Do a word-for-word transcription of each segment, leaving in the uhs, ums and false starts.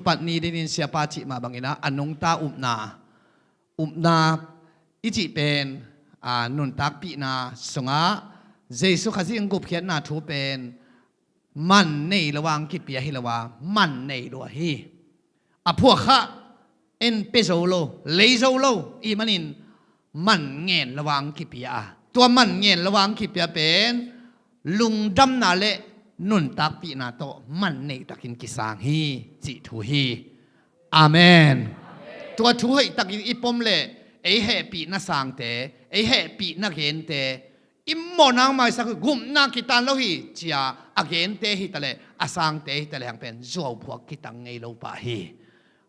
Pat ni dinin siapa cih mah bangin ah, a nungta upna, upna i cih pen, aa, nuntakpihna sungah Jesu Khazih in gupkhiatna thu pen man nei lo a hong kipia hi lo a, man nei lua hi. A phuak khah en pia zo lo, lei zo lo, ih manin man ngen lo a hong kipia a, tua man ngen lo a hong kipia pen lungdamna le nuntakpihna tawh man neihtakin kisang hi, cih thu hi. Amen. Tua thu hoihtakin i pom leh ei hehpihna sangte, ei hehpihna gente, i mawhna hong maisak uh, gupna kitan lo hi cia a gente hi taleh, a sangte hi taleh hang pen zuauphuak kitang ngei lo pah hi.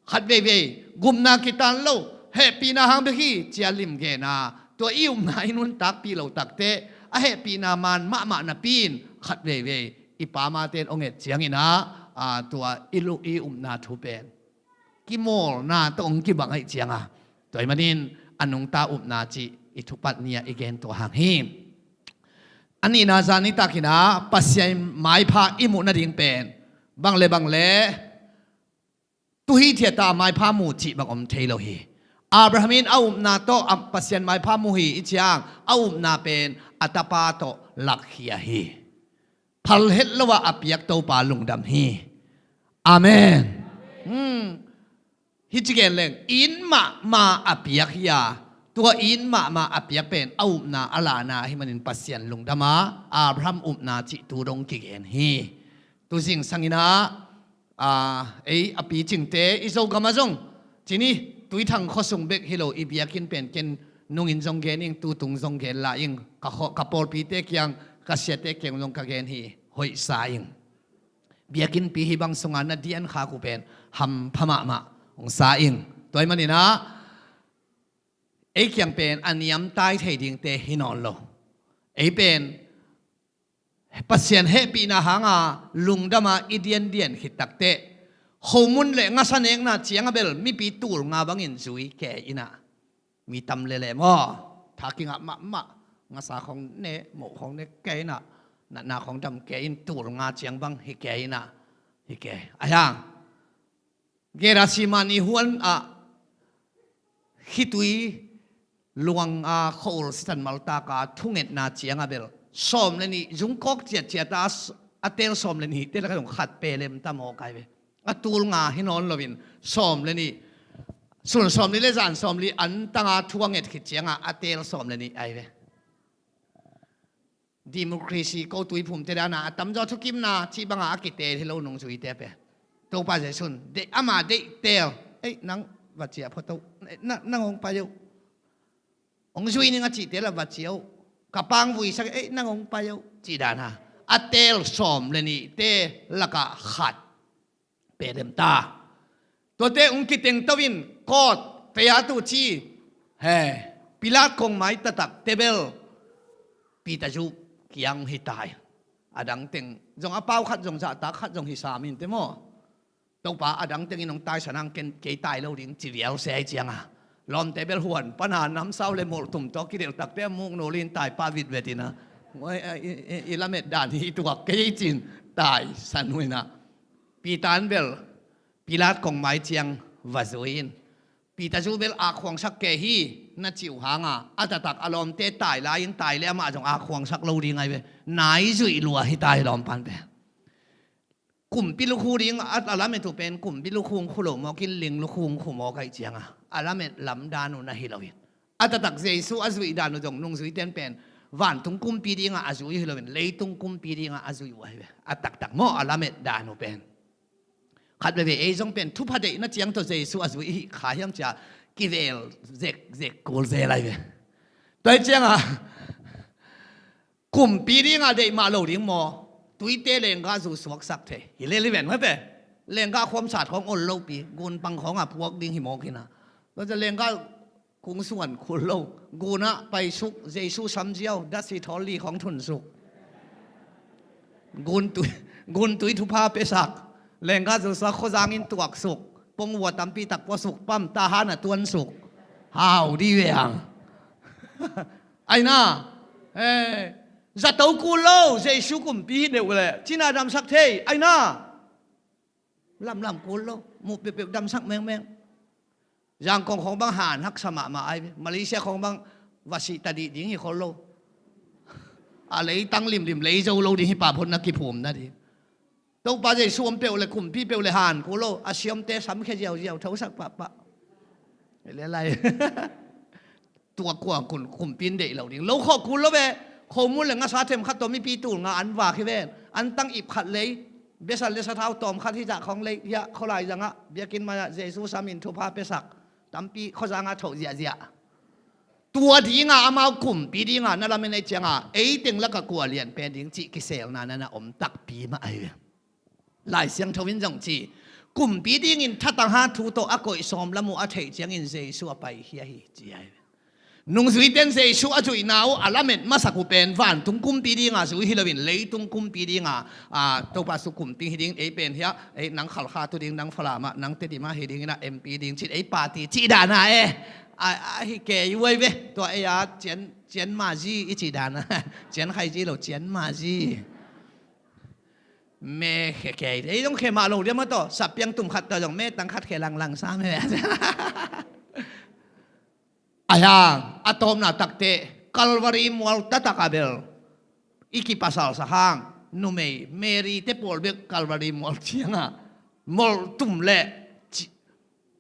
Khat veivei gupna kitan lo, hehpihna hang bek hi cia limgen a, tua i upna i nuntakpih lo takteh a hehpihna man mahmah napi in khat veivei i pamate in hong et ciangin ah, aa, tua i lu-, i upna thu pen kimawlna tawh hong kibang ahih ciangin, tua ahih manin a nungta upna cih i thupat ni-ah i gen tua hang hi. A nihna zan nitak in ah Pasian maipha i muh nading pen bang le bang le, tu hithiat a maipha mu cih bang om thei lo hi. Abraham in a upna tawh a Pasian maipha mu hi, i ciang a upna pen a tapa tawh lakkhia hi. Phal het lo a a piak Topa lungdam hi. Amen. Hmm. Hi ci gen leng, it mahmah a piak hi a, tua it mahmah a piak pen a upna a lahna ahih manin Pasian lungdam a, Abraham upna cih tu dong kigen hi. Tu zingsang in ah, aa, ei a picingte i Zogam ah zong, ci ni, Tuithang khuasung bek hi lo, i biakinn pen ken nungin zong gen ing, tutung zong gen lai ing, ka khaw-, ka pawlpite kiang, ka siate kiang zong ka gen hi, hoihsa ing. Biakinnpi hih bang sungah na dian khak uh pen hampha mahmah hong sa ing. Tua ahih manin ah ei kiang pen a niamtai thei dingte hi nawn lo. Ei pen Pasian hehpihna hanga lungdama i diandian khit takteh, khomun le ngasa nekna cianga bel mipi tul nga bangin zui kei in ah, mi tam lele maw, tha kingah mahmah, ngasa khong ne, moh khong ne kei in ah, natna khong dam kei in, tul nga ciang bang hi kei in ah, hi kei. Ahi hang Gethsemane huan ah khitui luang a khua-ul Satan maltak a thungetna cianga bel sawm le nih, zungkawk ciatciat a, a teel sawm le nihte lakah zong khat pe lem ta maw kai ve. A tul nga hi nawn loin sawm le nih, sun sawmli le zan sawmli antanga thu a nget khit cianga a teel sawm le nih ai ve. Democracy ko tuiphumte dana a tamzaw thukimna cih banga a kiteel hi lo nungzuite pen. Topa Jesu in deih, ama deih teel, ei, nang va ciah phot o, na, nang hong pai o. Hong zui ning a cihte la va ciah o. Ka pangvui sak, ei, nang hong pai o, cih dana a teel sawm le nihte lakah khat pe lem ta. Tuate hong kiteng to in, kawt pei a tu ci, he, Pilat kongmai taktak tebel Peter Zu kiang hi tai. A dang teng zong a pau khat zong zahtak khat zong hi sam in te maw. Topa a dang tengin hong taisan hang, ken kei tai lo ding ci vial se ai cianga. Lawmte bel huan pana namsau le mulhtum tawh kidelh takte a muk nulin tai pah vitvet in a. I, i, i, i lamet dan hi tuak kei cin taisan uh in a. Peter in bel Pilat kongmai ciang va zui in. Peter Zu bel a khuangsak kei hi na cih uh hanga, a taktak a lawmte tai lai in tai le amah zong a khuangsak lo ding ai ve. Nai zuih lua hi tai lawmpan pen. Kumpi lukhu ding a, a lamet uh pen kumpi lukhu hong khu lo mawk in ling lukhu hong khu mawk ai cianga, a lamet lamdan uh na hi lo in. A taktak Jesu a zuih dan uh zong nungzuite in pen vantung kumpi dinga a zui hi loin leitung kumpi dinga a zui uh ahi ve. A taktak maw a lamet dan uh pen. Khat veve ei zong pen thupha deihna ciang tawh Jesu a zui hi kha hiam cia kivel zek zek kul zel ahi ve. Tua hi cianga kumpi dinga deih mah lo ding maw? Tuite lenggah zu suaksak thei hi lel hi ven mate. Lenggah khuamsat khawng ol lopi, gunpang khawng a puak ding hi mawk hi na. Tua cia lenggah kung suan khul lo, gunah paisuk, Jesu samziau, dasi thawl li khawng thunsuk. Guntui, guntui thupha pesak, lenggah zusak khuazangin tuaksuk, pongvua tampi tak puasuk, pam tahan a tuansuk. Hau di ve ang. Aina, eh, zato kul lo, Jesu kumpi hi deuh le cina damsak thei, aina. Lamlam kul lo, muh peuhpeuh damsak mengmeng. Zangkong khawng bang han haksa mahmah ai ve. Malaysia khawng bang va sih ta dih ding hi khol lo. A leitang limlim lei zo lo ding hi, pa phun na kiphum na ding. Topa Jesu om peuh le kumpi peuh le han kul lo, a siamte samkhia ziauziau thosak pahpah. Lelai. Tua kua kun kumpi in deih lo ding. Lo khawh kul lo ve. Khomun le ngasa themkhat tawh mipi tul nga an vak hi ven. An tang ip khat lei. Besan le sathau tawm khat hi zah khawng lei. Hiah khualai zangah biakinn mai-ah Jesu samin thupha piasak tampi khuazangah thoh ziahziah. Tua dinga amau kumpi dinga na lamen ei cianga ei teng laka kua lian pen ding cih kiselna nana om takpi mah ahi ve. Lai Siangtho in zong ci, kumpi dingin thatang ha thu tawh a koih sawm lam uh a theih ciangin Jesu a paikhia hi ci ahi ve. Nungzuite'n Jesu a zuihna uh a lamet masak uh pen vantung kumpi dinga zui hi loin leitung kumpi dinga, a, Topa su kumpi hi ding, ei pen hiah, ei nang Khalkha tu ding, nang Falam ah, nang Tedim ah hi dingin a M P ding cin ei party cih dana e. A, a hi kei uai ve, tua ei a cian, cian mazi i cih dana. Cian khaiji lo, cian mazi. Me khe kei. Ei zong khe mah lo diam a tawh. Sapiang tum khat tawh zong me tang khat khe langlang sa me. A hiang, a tawpna takte, Calvary mual tatak a bel i kipasalsa hang, numei, Mary te pawl bek Calvary mual cianga molh tum le ci-,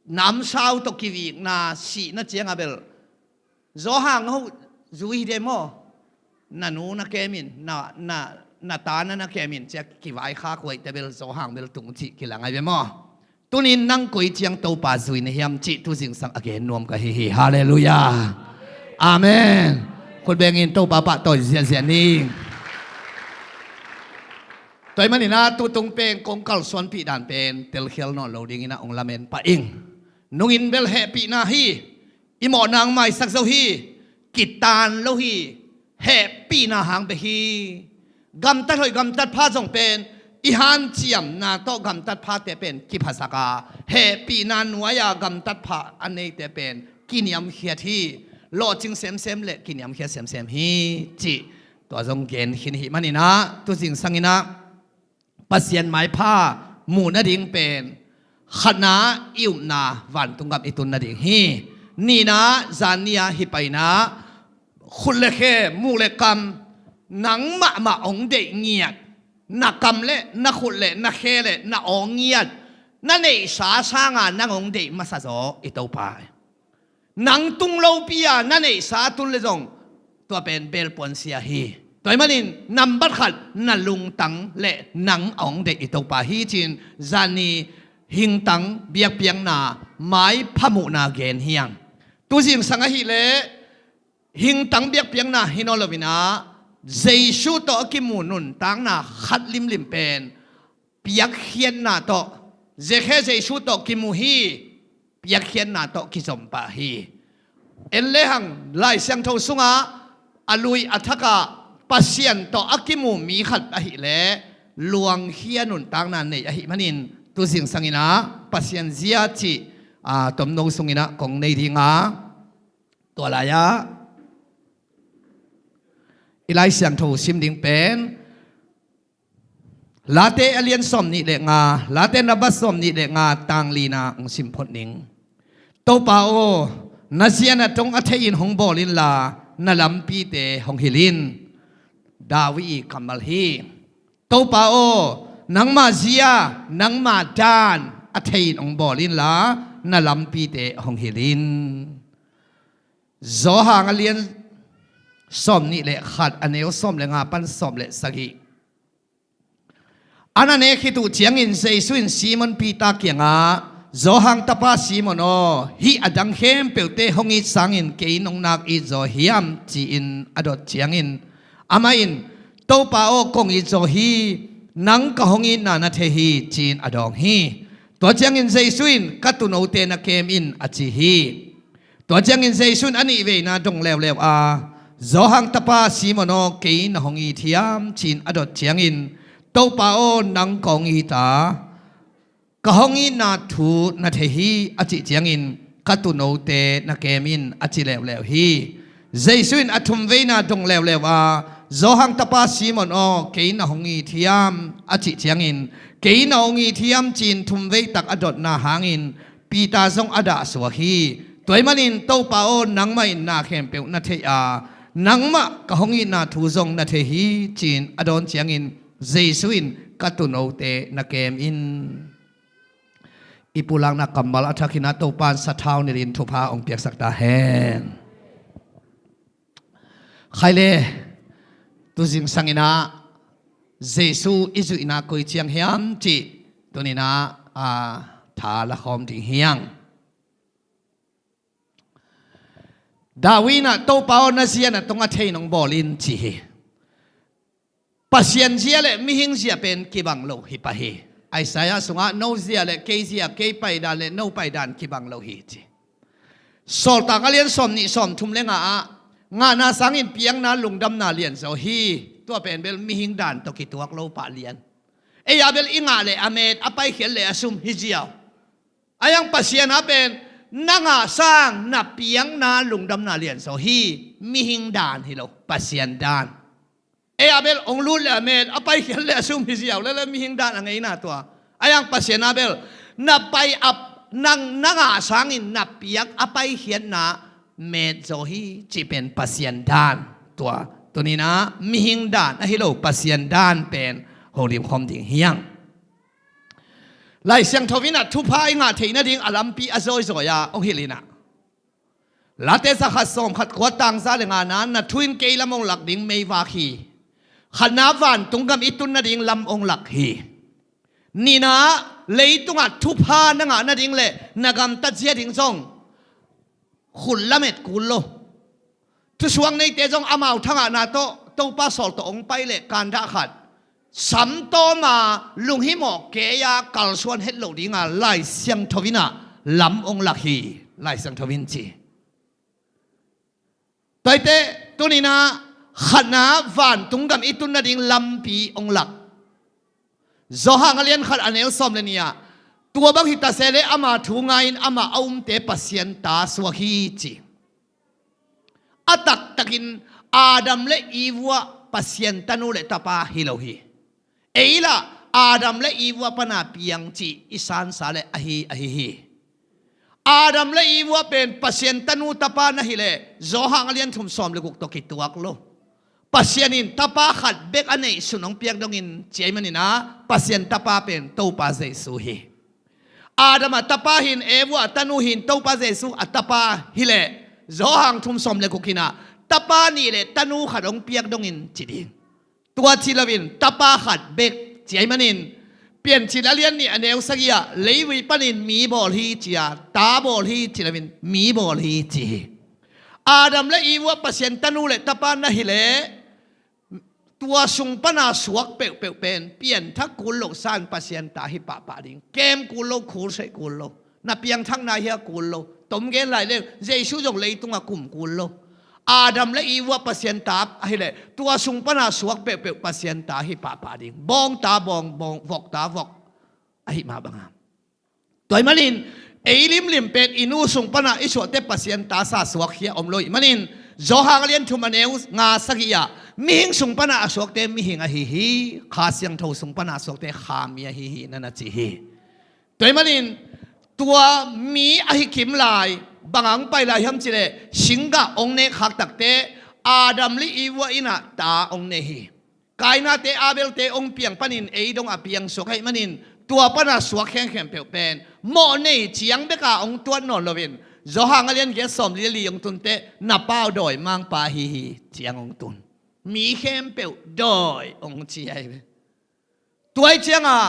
namsau tawh kivikna sihna cianga bel Zawhang ho zui hi de maw? Na nu na kemin, na, na, na ta na na kemin, cia kivaikhak huaite bel Zawhang bel tung cih kilang ai ve maw? Tunin nang koi ciang Topa zui na hiam cih tu zingsang a gen nuam ka hi hi. Halleluiah. Amen. Khut bengin Topa pahtawi ziahziah ning. Tua ahih manin ah tutung pen kong kalsuanpih dan pen telkhial nawn lo dingin ah hong lamen pah ing. Nungin bel hehpihna hi. I mawhna hong maisak zo hi. Kitan lo hi. Hehpihna hang bek hi. Gamtat hoih gamtat pha zong pen i hanciamna tawh gamtat phate pen kiphasak a, hehpihna nuai-a gamtat pha a neite pen kiniamkhiat hi. Lawhcing semsem le kiniamkhiat semsem hi cih tua zong gen khin hi. Manin ah tu zingsangin ah Pasian maipha muh nading pen khatna i upna vantung gam i tun nading hi. Nihna zan ni-a hi paina khut le khe, muk le kam, nang mahmah hong deih ngiat, na kam le na khut le na khe le na awng ngiat, na neihsa sanga nang hong deih masa zaw i Topa. Nang tung lopi-a na neihsa tun le zong tua pen belpuan sia hi. Tua ahih manin nambat khat na lungtang le nang a hong deih i Topa hi ci-in zani hingtang biakpiakna maipha muhna gen hi hang. Tu zingsang ahih leh hingtang biakpiakna hi nawn loin ah Jesu tawh a kimu nuntakna khat limlim pen piakkhiatna tawh, zekhe Jesu tawh kimu hi, piakkhiatna tawh kizom pah hi. En lehang Lai Siangtho sungah a lui a thakah Pasian tawh a kimu mi khat ahih leh luangkhia nuntakna nei ahih manin tu zingsangin ah Pasian zia cih, a, tomno sungin ah kong nei ding a, tua lai-ah i Lai Siangtho sim ding pen Late a lian sawm nih le nga, Late na bat sawm nih le nga tang lina hong sim phot ning. Topa aw, na zia na tong a thei-in hong bawl inla, na lampite hong hilh in. David i kammal hi. Topa aw, nangma zia, nangma dan a thei-in hong bawl inla, na lampite hong hilh in. Zawhang a lian sawm nih le khat, a neu sawm le nga pan sawm le sagih. An a nek khit uh ciangin Jesu in Simon Peter kiangah, Zawhang tapa Simon aw, hih a dang khempeuhte hong it sangin kei nong nak it zaw hiam? Ci-in a dot ciangin amah in, Topa aw, kong it zaw hi, nang ka hong itna na thei hi, ci-in a dawng hi. Tua ciangin Jesu in, ka tuunote na kem in, a ci hi. Tua ciangin Jesu in a nihveina dong leuleu a, Zawhang tapa Simon aw, kei na hong it hiam? Ci-in a dot ciangin, Topa aw, nang kong it a, ka hong itna thu na thei hi, a cih ciangin, ka tuunote na kem in, a ci leuleu hi. Jesu in a thumveina dong leuleu a, Johan tapa Simon aw, kei na hong it hiam? A cih ciangin, kei na hong it hiam ci-in thumvei tak a dotna hangin Peter zong a dahsuak hi. Tua ahih manin, Topa aw, nangmah in na khempeuh na thei a, nangmah ka hong itna thu zong na thei hi, ci-in a dawn ciangin Jesu in, ka tuunote na kem in. I pulakna kammal a thak hi-in ah Topa in sathau nilhin thupha hong piaksak ta hen. Khaile, tu zingsang in ah Jesu i zuihna koi ciang hiam cih tuni-in ah, a, tha la khawm ding hi hang. David in ah, Topa aw, na zia na tungah thei nong bawl in, ci hi. Pasian zia le mihing zia pen kibang lo hi pah hi. Isaiah sungah, no zia le kei zia, kei paidan le no paidan kibang lo hi, ci. Sawltak a lian sawm nih sawm thum le nga ah, ngahna sangin piakna lungdamna lianzaw hi. Tua pen bel mihing dan tawh kituak lo pah lian. Ei a bel i ngah le a met, a paikhiat le a sum hi ziau. A iang Pasian a pen na ngah sang na piakna lungdamna lianzaw hi. Mihing dan hi lo, Pasian dan. Ei a bel hong lut le a met, a paikhiat le a sum hi ziau lel a, mihing dan a ngeina tua. A iang Pasian a bel na pai a, nang na ngah sangin na piak a paikhiatna metzaw hi, cih pen Pasian dan tua. Tuni-in ah mihing dan ahi lo, Pasian dan pen hong limkhawm ding hi hang. Lai Siangtho in ah thupha i ngah theih nading a lampi a zawizawi a hong hilh in ah, Late zakhat sawmkhat kua, tang za le ngana, na thu in kei lam hong lak ding meivak hi. Khatna, vantung gam i tun nading lam hong lak hi. Nihna, leitungah thupha na ngah nading le na gamtat zia ding zong khut lamet kul lo. Thusuak neite zong amau thangahna tawh Topa sawl tawh hong pai le kandah khat, samtawma lunghimawh kei-a kalsuan het loh dinga Lai Siangtho in ah lam hong lak hi, Lai Siangtho in ci. Tua ahih teh tuni-in ah khatna, vantung gam i tun nading lampi hong lak. Johan a lian khat a neu sawm le nih ah, tua bang hi ta se leh ama thu ngai-in amah a umte Pasian ta suak hi, ci. A taktakin Adam le Eve ah Pasian tanu le tapa hi lo hi. Ei lah Adam le Eve ah pana piang cih i sansa le ahi, ahi hi. Adam le Eve ah pen Pasian tanu tapa na hi leh Johan a lian thum sawm le guk tawh kituak lo. Pasian in tapa khat bek a neihsun hong piak dongin ci ahih manin ah Pasian tapa pen Topa Jesu hi. Adam ah tapa hi-in, Eve ah tanu hi-in, Topa Jesu a tapa hi leh Johan thum sawm le guk in ah tapa nih le tanu khat hong piak dongin ci ding. Tua ci loin tapa khat bek ci ahih manin, Piancil a lian nih a neu sagih ah, leivui panin mi bawl hi ci-a, ta bawl hi ci loin mi bawl hi ci hi. Adam le Eve ah Pasian tanu le tapa na hi leh tua sung pana suak peuhpeuh pen pianthak kul loh san Pasian ta hi pahpah ding. Kem kul lo, khul seih kul lo. Na piangthakna hi a kul lo. Tom gen lai leng, Jesu zong leitungah kum kul lo. Adam le Eve ah Pasian ta ahi leh tua sung pana suak peuhpeuh Pasian ta hi pahpah ding. Bawng ta bawng, bawng, vok ta vok ahi mah banga. Tua ahih manin ei limlim pen i nu sung pana i suahte Pasian ta sa suak hi a om lo ahih manin, Johan a lian thum a neu nga sagih ah, mihing sung pana a suakte mihing ahi hi, Kha Siangtho sung pana a suakte kha mi ahi hi, nana ci hi. Tua ahih manin tua mi ahi kim lai, bang hong pai lai hiam cih leh, singgah hong nek khak takteh Adam le Eve in ah ta hong nei hi. Kaina-te Abel-te hong piang panin ei dong a piang suak ahih manin, tua pana suak khengkhempeuh pen mawh nei ciang beka hong tuat nawn loin, Johan a lian giat sawm li le li hong tun teh, na pau dawi mangpa ahi hi ciang hong tun. Mi khempeuh dawi hong ci ahi ve. Tua ahih ciangah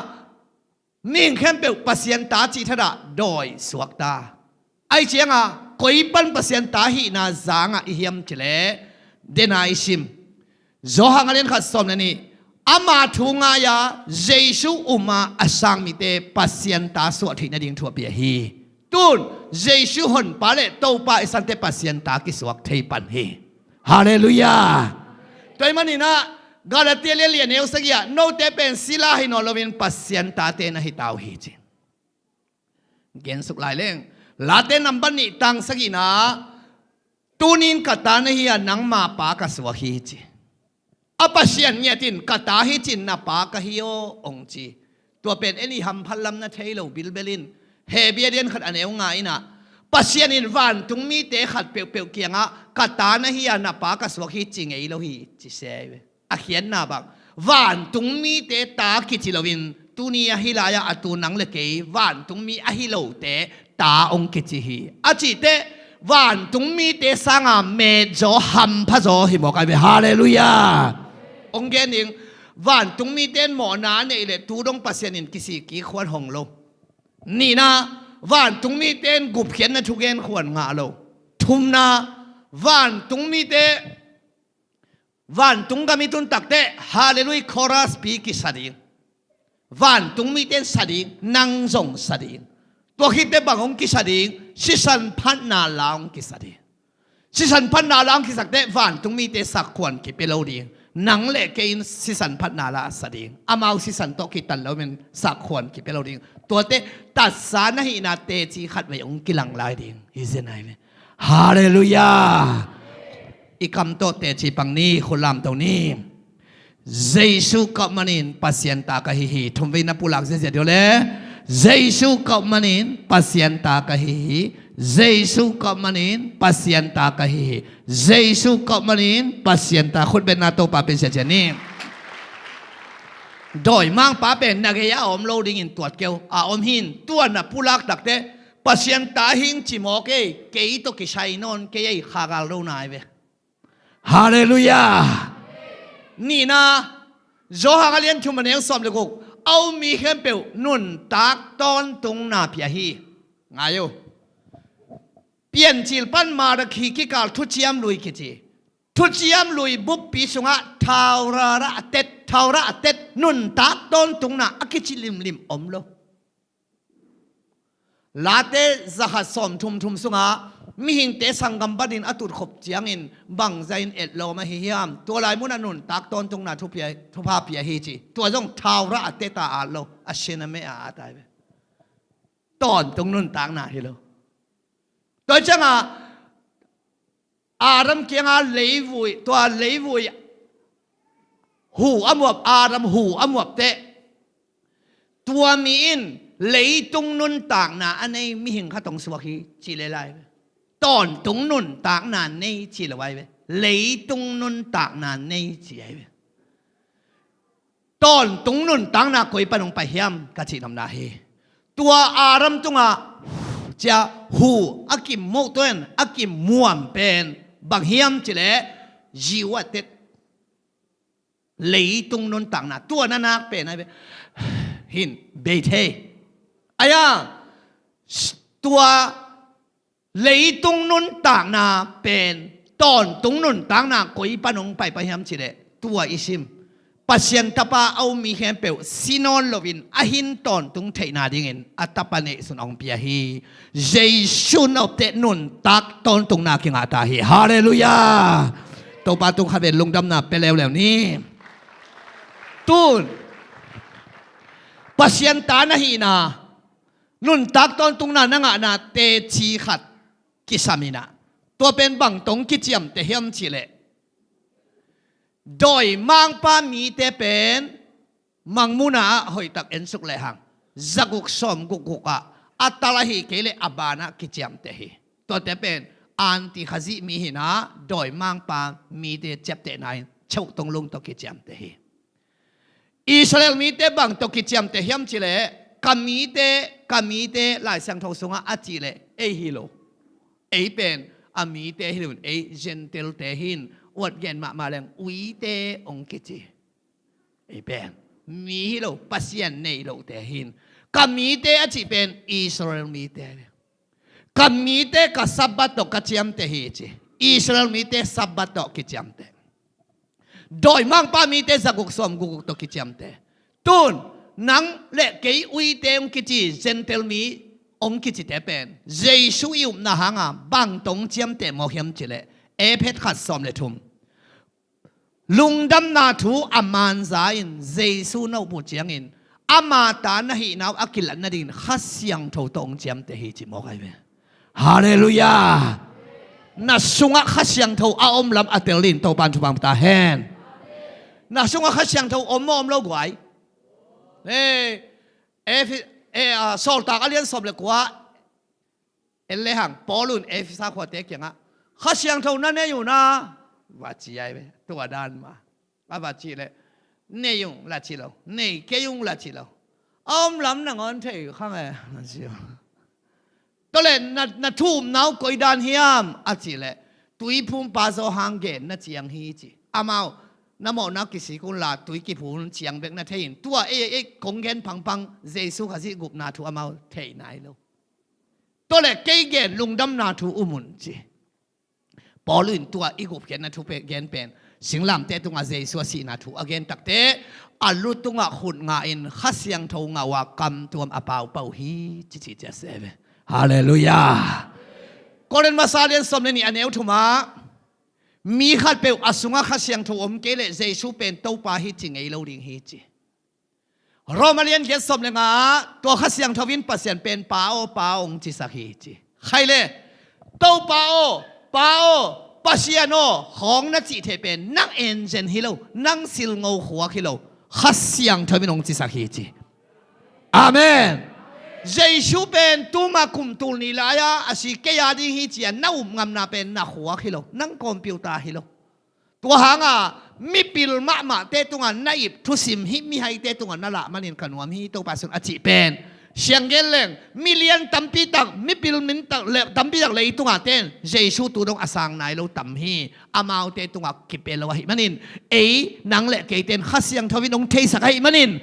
mihing khempeuh Pasian ta cih thadah dawi suak ta. Ahih ciangah koi pan Pasian ta hihna zangah i hiam cih leh, dena i sim. Johan a lian khat sawm le nih, ama thu ngai-a Jesu um a a sang mite Pasian ta suah theih nading thu a pia hi. Tun Jesu Honpa le Topa i sante Pasian ta kisuak thei pan hi. Halleluiah. Tua ahih manin ah Galatia lian li a neu sagih ah, note pen sila hi nawn loin Pasian tate na hi ta uh hi, ci. Gensuk lai leng, Late nambat nih tang sagihna, tuni-in ka ta na hi a, nangma pa ka suak hi, ci. A Pasian ngiat in, "Ka ta hi cin na pa ka hi aw," hong ci. Tua pen en i hamphat lam na thei lo bilbel in, Hebru a lian khat a neu nga in ah, Pasian in vantung mite khat peuhpeuh kiangah, "Ka ta na hi a, na pa ka suak hi," ci ngei lo hi, ci se ve. A khiatna bang, vantung mite ta kici loin, tuni ahi lai-ah a tu nang le kei vantung mi ahi lote ta hong kici hi. A cih teh vantung mite sanga metzaw hamphazaw hi mawk ai ve. Halleluiah. Hong gen ding, vantung mite in mawhna a neih leh tu dong Pasian in kisik kik khuan hong lo. Nihna, vantung mite in gupkhiatna thugen khuan ngah lo. Thumna, vantung mite, vantung gam i tun tak teh, halleluiah, chorus pi kisa ding. Vantung mite in sa ding, nang zong sa ding. Tua khit teh bang hong kisa ding, sisan phatna la hong kisa ding. Sisan phatna la hong kisak teh vantung mite sakkhuan kipia lo ding. Nang le kei in sisan phatna la sa ding. Amau sisan tawh kitan lo men sakkhuan kipia lo ding. Tuate tatsa na hihna teci khatvei hong kilang lai ding. Hi zen ai ve. Halleluiah. I kam tawh teci pang ni, khut lamto ni. Jesu kauh manin Pasian ta ka hi hi. Thumvei na pulak ziazia dih le. Jesu kauh manin Pasian ta ka hi hi. Jesu kauh manin Pasian ta ka hi hi. Jesu kauh manin Pasian ta, khutbetna Topa pen siacia ni. Dawimangpa pen na gei a om lo dingin tuat keu a om hin, tua na pulak tak teh Pasian ta hing ci mawk ei, kei tawh kisai nawn kei ei, kha gal lo nai ve. Halleluiah. Nihna, Johan a lian thum a neu sawm le guk, a um mi khempeuh nuntak tawntungna pia hi. Ngai uh. Piancil pan Malakhi kikal thuciam lui kici. Thuciam lui bukpi sungah thaurara a tet, thaurara a tet, nuntak tawntungna a kici limlim om lo. Late zakhat sawmthum thum sungah mihingte sanggam banin a tutkhop ciangin bangzah in etlawm ahi hiam? Tua lai munah nuntak tawntungna thupia, thupha pia hi ci. Tua zong thaurara a tet a at lo, a sin a meh a at ai ve. Tawntung nuntakna hi lo. Tua ciangah Adam kiangah leivui, tua leivui hu a muap, Adam hu a muap teh, tua mi in leitung nuntakna a nei mihing khat hong suak hi ci le lai. Tawntung nuntakna nei ci lo ai ve. Leitung nuntakna nei ci ai ve. Tawntung nuntakna koi pan hong pai hiam ka cih nopna hi. Tua Adam tungah cia hu a kimuh tuan a kimuam pen bang hiam cih leh, ziu a tet, leitung nuntakna tua na nak pen ai ve. Hin bei thei. Aia, tua leitung nuntakna pen tawntung nuntakna koi pan hong pai pai hiam cih leh, tua i sim, Pasian Tapa a um mi khempeuh si nawn loin a hin tawntung theihna dingin a Tapa neihsun hong pia hi. Jesu nopte nuntak tawntungna kingah ta hi. Halleluiah. Topa tung khat ven lungdamna pia leuleu ni. Tun Pasian ta na hihna, nuntak tawntungna na ngahna teci khat kisam in ah, tua pen bang tawh kiciamteh hiam cih leh, dawimangpa mite pen Mangmuhna ah hoihtak ensuk lehang, zaguk sawmguk guk ah a tal ahih kei leh a banah kiciamteh hi. Tuate pen anti Khazih mi hi in ah, dawimangpa mite ciaptehna in cheuh tunglung tawh kiciamteh hi. Israel mite bang tawh kiciamteh hiam cih leh, ka mite, ka mite, Lai Siangtho sungah a cih leh ei hi lo. Ei pen a mite hi lo in, ei Gentile-te hi in, uat gen mahmah leng uite hong kici. Ei pen mi hi lo, Pasian nei lote hi in. Ka mite a cih pen Israel mite hi. Ka mite ka Sabbath tawh ka ciamteh hi ci. Israel mite Sabbath tawh kiciamteh. Dawimangpa mite zaguk sawmguk guk tawh kiciamteh. Tun nang le kei uite hong kici, Gentile mi hong kicite pen Jesu i upna hanga bang tawh hong ciamteh mawk hiam cih leh, Efesa khat sawm le thum. Lungdamna thu a manza in Jesu na up uh ciangin ama ta na hihna uh a kilat nadingin Kha Siangtho tawh hong ciamteh hi ci mawk ai ve. Halleluiah. Na sungah Kha Siangtho a om lam a tel dingin Topa'n thupha hong pia ta hen. Na sungah Kha Siangtho om maw om lo guai? Hei, Efi-, e, a, Sawltak a lian sawm le kua, en le hang, Paul un Efesa khuate kiangah, Kha Siangtho na nei un a, va ci ai ve, tua dan mah. A va cih leh, nei ung la ci lo, nei kei ung la ci lo. A om lam nangawn thei khang e, na ci lo. Tua leh na, na thumna uh koi dan hiam a cih leh, tuiphumpa Johan genna ciang hi ci. Amau, na mawhna kisik un la, tui kiphum ciang bek na thei in. Tua ei, ei, kong gen phangphang, Jesu Khazih gupna thu amau thei nai lo. Tua leh kei gen lungdamna thu um un ci. Paul in tua i gupkhiatna thu pen, gen pen, singlamteh tungah Jesu a sihna thu a gen takteh, a lu tungah khut ngah in Kha Siangtho ngah uh a kamtuam a paupau hi, ci ci cia se ve. Halleluiah. Korin masa lian sawm le nih a neu thumah, mi khatpeuh a sungah Kha Siangtho om kei leh Jesu pen Topa hi ci ngei lo ding hi ci. Roma lian giat sawm le nga ah, tua Kha Siangtho in Pasian pen Pa aw, Pa aw hong cisak hi ci. Khai le, Topa aw, Pa aw, Pasian aw, khawng na cih thei pen, nang enzen hi lo, nang silngo khuak hi lo, Kha Siangtho in hong cisak hi ci. Amen. Jesu pen tuma kum tul nih lai-a, a si kei a ding hi ci-a na up ngamna pen na khuak hi lo, nang computer hi lo. Tua hanga mipil mahmahte tungah na ip thusim hih mihaite tungah na lah manin ka nuam hi, Topa sun a cih pen. Sianggen leng, milian tampi tak, mipil min tak le, tampi tak leitungah ten Jesu tu dong a sang nai lo tam hi. Amaute tungah kipia lo ahih manin, ei, nang le kei ten Kha Siangtho in hong theisak ahih manin,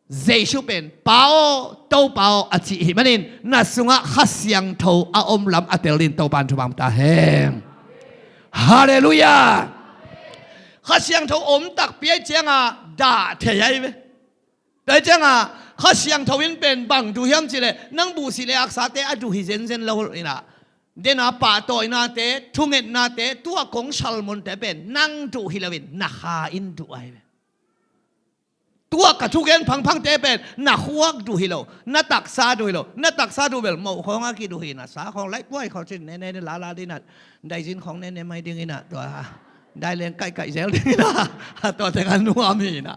Jesu pen Pa aw, Topa aw a cih hi manin, na sungah Kha Siangtho a om lam a tel din Topa in thupha ta hen. Halleluiah. Kha Siangtho om takpi ahih cianga dah thei ahi ve. Tua ahih cianga Kha Siangtho in pen bang duh hiam cih leh, nang buhsih le aksate a duh hi zenzen lo inah, dena pahtawinate, thungetnate, tua kong salmonte pen nang duh hi loin na kha in duh ahi ve. Tua ka thugen phangphangte pen na khuak duh hi lo, na taksa duh hi lo. Na taksa duh bel moh khawng a kiduh hi, na sa khawng laih puai khawng cin nene lala dinah, daizin khawng nene mai dinginah, tua daileng kaihkaih zel dinginah, tua teng a nuam hinah.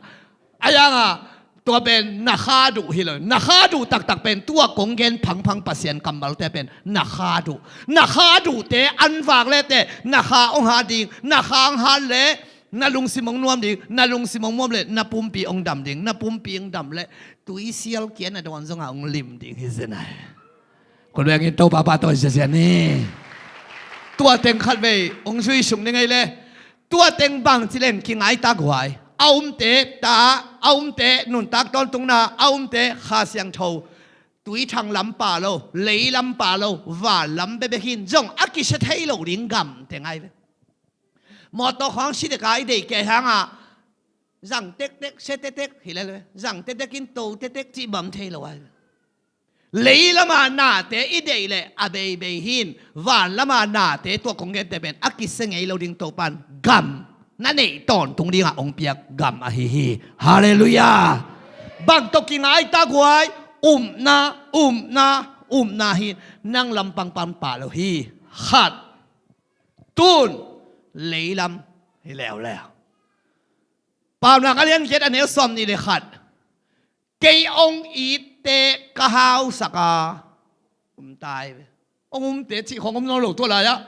A yangah tua pen na kha duh hi lo. Na kha duh taktak pen tua kong gen phangphang Pasian kammalte pen na kha duh. Na kha duhte an vak le teh na kha hong hat ding. Na kha hong hat le na lungsim hong nuam ding, na lungsim hong muam le na pumpi hong dam ding, na pumpi hong dam le tuisial kia na dawn zongah hong lim ding hi zen ai. Khutvengin Topa pahtawi ziazia ni. Tua teng khatvei hong zui sung ni ngei le. Tua teng bang ci leng kingai tak huai. A umte ta, a umte nuntak tawntungna, a umte Kha Siangtho. Tuithang lam pah lo, lei lam pah lo, van lam bekbek hin zong a kisia thei lo ding gam teng ai ve. Mawtaw khawng si deka i deih kei hangah zang tektek, sia tektek hi lel ve. Zang tektek in to tektek cih bam thei lo ai ve. Lei lama nate i deih leh a beibei hin, van lama nate tua kong gente pen a kisia ngei lo ding Topan gam na neih tawntung dingah hong piak gam ahi hi. Halleluiah. Bang tawh kingai tak huai, upna, upna, upna hin nang lampang pan pah lo hi. Khat, tun, leilam hi leuleu. Paunak a lian giat a neu sawm nih le khat. Kei hong itte ka hausak a, um tai ve. Hong umte cih khawng om nawn lo tua lai-ah.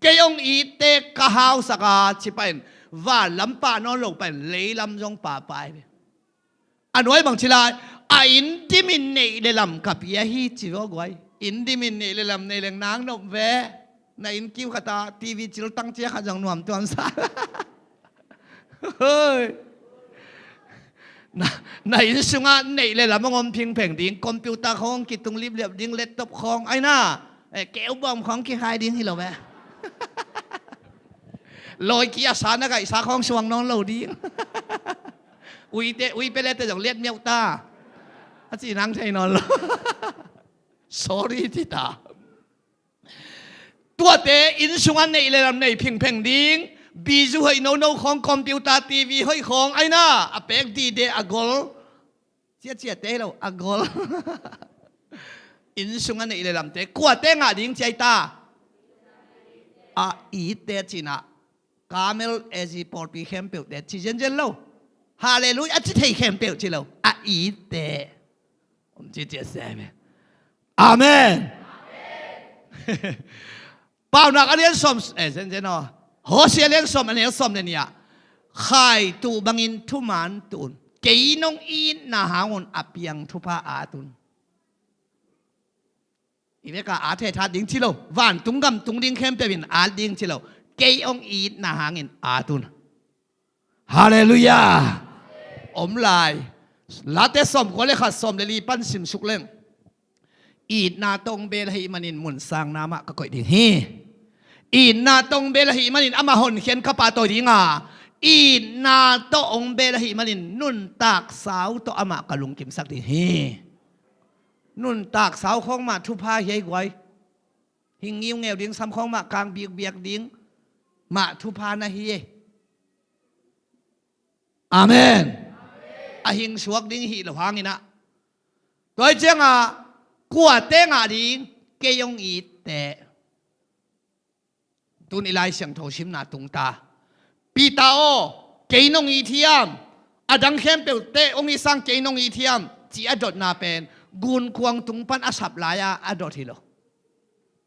Kei hong itte ka hausak a, ci pahin van lam pah nawn lo pahin leilam zong pah pai ve. A nuai bang ci lai, a inn dimin neih le lam ka pia hi ci ve aw guai. Inn dimin neih le lam nei leng nang nop ve. Na inn kiu khat a TV ciltang cia khat zong nuam tuan sa. Hoi. Na, na inn sungah neih le lam hong om phingpheng ding, computer khawng kitung lipliap ding, laptop khawng, aina, eh, keubawm khawng kikhai ding hi lo ve. Lawi ki a sa na gaihsa khawng suang nawn lo ding. Uite, ui pelete zong liat miauh ta. A ci nang thei nawn lo. Sorry ci ta. Tuate inn sungah neih le lam nei phingpheng ding. Bizu hoih nono khawng, computer, TV hoih khawng, aina, a pek dide a gol. Ciaciate hi lo, a gol. Inn sungah neih le lamte kuate ngah ding ciai ta? A itte cinah. Kamel ezi pawlpi khempeuhte ci zenzen lo. Halleluiah, a ci thei khempeuh ci lo. A itte. Om ci ci a sem e. Amen. Paunak a lian sawm, eh, zenzen aw. Hosea a lian sawm, a neu sawm le nih ah. Khaitu bangin thuman tu un. Kei nong itna hang un a piang thupha at un. I veka at hethat ding ci lo. Vantung gam tung ding khempeuh in at ding ci lo. Kei hong itna hangin at un. Halleluiah. Om lai. Late sawm kua le khat, sawm le li pan simsuk leng. Itna tawh hong bel ahih manin mun sangna mah ka koih ding hi. Itna tawh hong bel ahih manin amah honkhian ka pahtawi ding a, itna tawh hong bel ahih manin nuntak sau tawh amah ka lungkimsak ding hi. Nuntak sau khawng mah thupha hi ei guai. Hing ngiungeu ding, sam khawng mah kang bikbiak ding mah thupha na hi e. Amen. A hing suak ding hi lo hangin ah. Tua hi ciangah kuate ngah ding, kei hong itte. Tun i Lai Siangtho simna tung ta. Peter aw, kei nong it hiam? A dang khempeuhte hong it sang kei nong it hiam? Ci a dotna pen gunkuang tung pan a sap lai-a a dot hi lo.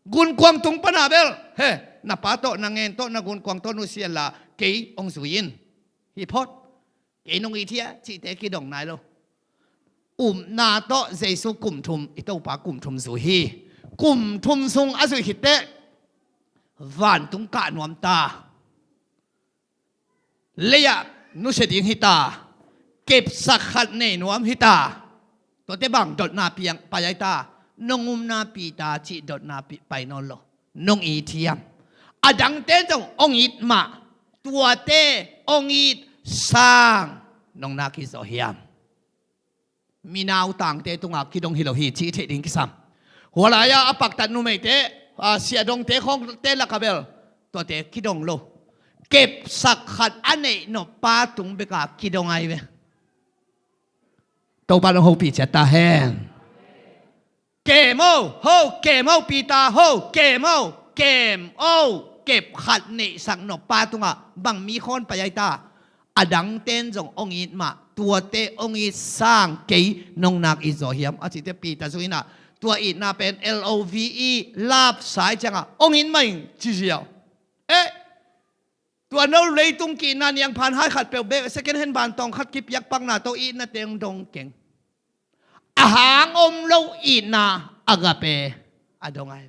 Gunkuang tung pan a bel, he, na pa tawh, na ngen tawh, na gunkuang tawh nusia inla kei hong zui in. Hi phot. Kei nong it hia cihte kidong nai lo. Upna tawh Jesu kum thum, i Topa kum thum zui hi. Kum thum sung a zuih khit teh vantung kah nuam ta. Lei-ah nusia ding hi ta. Kepsak khat nei nuam hi ta. Tuate bang dotna piang pai ai ta. Nong upna Peter cih dotna pi-, pai nawn lo. Nong it hiam? A dangte zong hong it mah. Tuate hong it sang nong nak hi zaw hiam? Minautangte tungah kidong hi lo hi cih theih ding kisam. Hua lai-ah a paktat numeite, a, siahdongte khawngte lakah bel tuate kidong lo. Kepsak khat a neih nop pa tung bekah kidong ai ve. Topa nong hopih ciat ta hen. Kem o, ho, kem o, Peter, ho, kem o, kem o. Kep khat neihsak nop pa tungah bang mi khawn pai ai ta. A dangten zong hong it mah, tuate hong it sang kei nong nak it zaw hiam a cihte Peter zong in ah, tua itna pen L O V E, love sa ai ciangah hong it mah ing ci ziau. Eh, tua no leitung ki-itna niangphan hai khat peuh bek, second hand vantawng khat kipiak pakna tawh itna teng dong keng. A hang om lo itna agape a dong ai.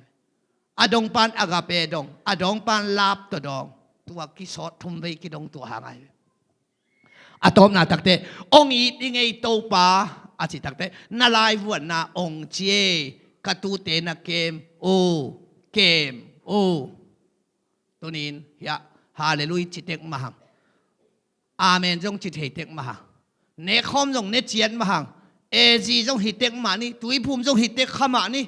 A dong pan agape dong, a dong pan love tawh dong. Tua kisawt thum vei kidong tua hang ai. A tawpna takte, hong it i ngei Topa a cih takte, na laivuanna hong ci e, ka tuute na kem o, kem o. Tunin hiah, halleluiah ci tek mah hang. Amen zong ci thei tek mah hang. Nekhawm zong ne ciat mah hang. A Z zong hi tek mah ni, tuiphum zong hi tek kha mah ni.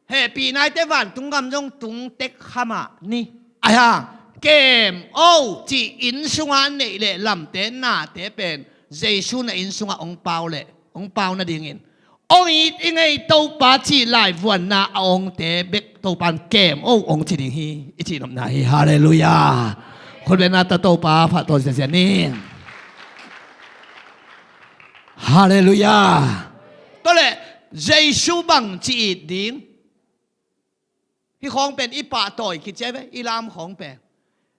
Hehpih naite vantung gam zong tung tek kha mah ni. Ahi hang, kem o cih inn sungah neih leh lamte nate pen Jesu na inn sungah hong pau leh, hong pau nadingin hong it i ngei Topa cih laivuanna a hongte bek Topa in kem o hong ci ding hi, i cihnopna hi. Halleluiah. Khutbetna ta Topa phattuam ziazia ni. Halleluiah. Tua leh Jesu bang ci it ding? Hih khawng pen i pahtawi kici ai ve, i lam khawng pen.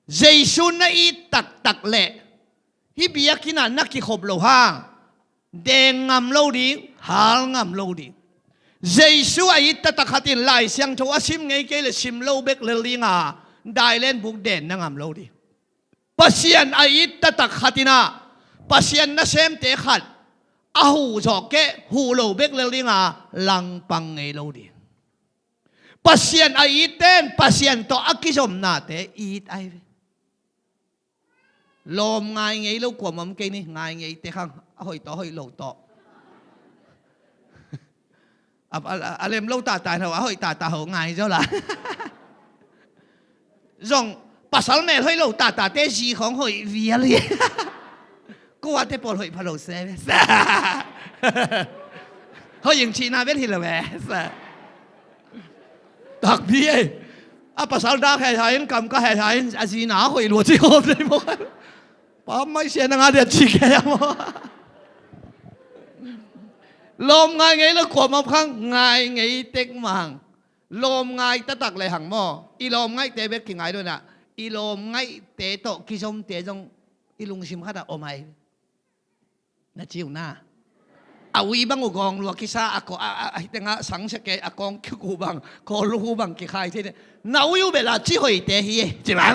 Jesu na it taktak leh hih biakinn ah na kikhop loh hang deng ngam lo ding, hal ngam lo ding. Jesu a it taktak khat in Lai Siangtho a sim ngei kei leh sim lo bek lel ding a, dailen buk den na ngam lo ding. Pasian a it taktak khat in ah Pasian nasemte khat a huh zawh kei, huh lo bek lel ding a, langpang ngei lo ding. Pasian a itte in Pasian tawh a kizomnate it ai ve. Lawm ngai ngei lo kuamah om kei ni, ngai ngei tek hang, a hoih tawh, a hoih lo tawh. A, a, a lem lo tahtah ho, a hoih tahtah ho ngai zaw la. Zong pasal mel hoih lo tahtahte zi khawng hoih vial hi. Kuate pawl hoih pha lo se ve. Hoih ing cihna vel hi lo ve. Takpi ei. A pasal dak hehai in, kam ka hehai in, a zina a hoih lua ci khawm dei maw. Pa mai sia na nga dia ci kei a maw? Lawm ngai ngei lo kuamah khang ngai ngei tek mah hang. Lawm ngai taktak le hang maw? I lawm ngaihte bek kingai lo na. I lawm ngaihte tawh kizomte zong i lungsim khatah om ai. Na ci uh na. A ui bang uh gawng lua kisa a ko a a a hitengah sangsia kei a kawng kiku bang kawl luhu bang kikhai thei. Na ui uh bela ci hoihte hi e. Ci bang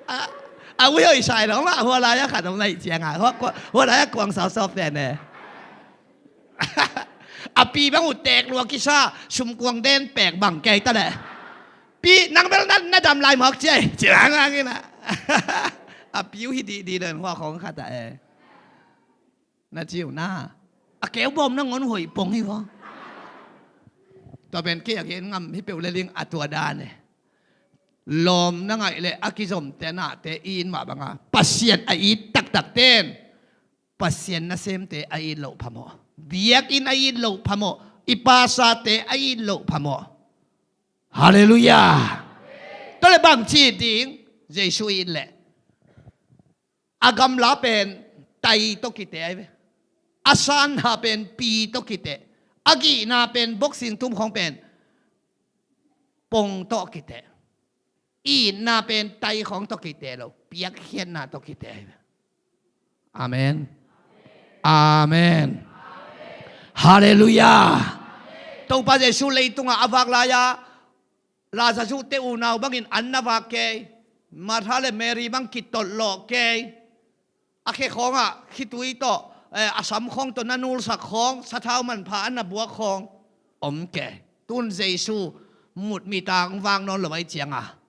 a a ui hoih sai lo mah hua lai a khat om lai ciangah hua lai a kuang sausau pen e. A pi bang uh tek lua kisa sumkuang den pek bang kei ta leh. Pi nang bel na na dam lai mawk ciai ci bang a ngina. A pi uh hi dih dih len hua khawng khat ah e. Na ci uh na. A keu bawm na ngon hoih pong hi vua. Tua pen kei a gen ngam hi peuh le ling a tua dan e. Lawm na ngaih le a kizomte nahte i it mah banga Pasian a it taktak ten Pasian nasemte a it loh phamawh. Biakinn a it loh phamawh. I pasate a it loh phamawh. Halleluiah. Tua le bang ci ding Jesu it leh a gamla pen tai tawh kite ai ve. A sanha pen pi tawh kite. A gihna pen boxing tum khawng pen pong tawh kite. Itna pen tai khawng tawh kite lo, piakkhiatna tawh kite ai ve. Amen. Amen. Halleluiah. Topa Jesu leitungah a vak lai-a Lazarus te unau bangin an na vak kei. Martha le Mary bang kitolh lawh kei. A khe khawngah khitui tawh, eh, a sam khawng tawh na nulsak khawng, sathau manpha an na buak khawng om kei. Tun Jesu mut mi tang vak nawn lo ai cianga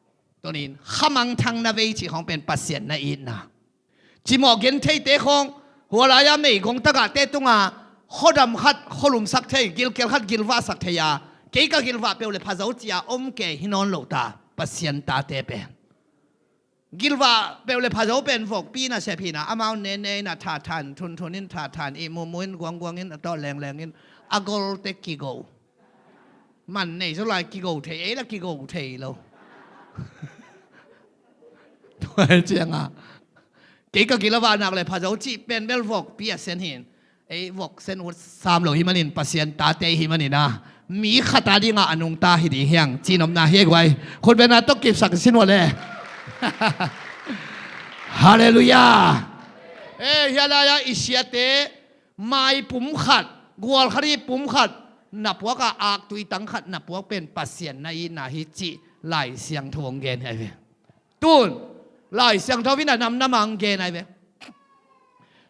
tunin khamangthang na vei cih khawng pen Pasian na itna. Cimawh gen theite khawng hua lai-a meigong tagahte tunga khuadam khat khualumsak thei, gilkial khat gilvahsak thei a, kei ka gilvah peuh le phazo cia om kei hi nawn lo ta Pasian tate pen. Gilvah peuh le phazo pen vokpi na sep hina, amau nene in a thathan, thunthunin thathan, i mumuin guangguangin a tawh lenglengin a golte kigo. Man nei zo lai kigo thei, ei la kigo thei lo. Tua cianga kei ka gilvah nak le phazo cih pen bel vokpi a sen hin. Ei vok sen ut sam lo hi manin Pasian tate hi manin a mi khata dinga a nungta hi ding hiang cinopna hi guai. Khutbena tawh kipsak sin vua le. Halleluiah. Eh, hia lai-a i siate mai pum khat, gual khat hi pum khat na puak a, aktui tang khat na puak pen Pasian na itna hi cih Lai Siangtho hong gen hi ai ve. Tun Lai Siangtho in a namnam a hong gen ai ve.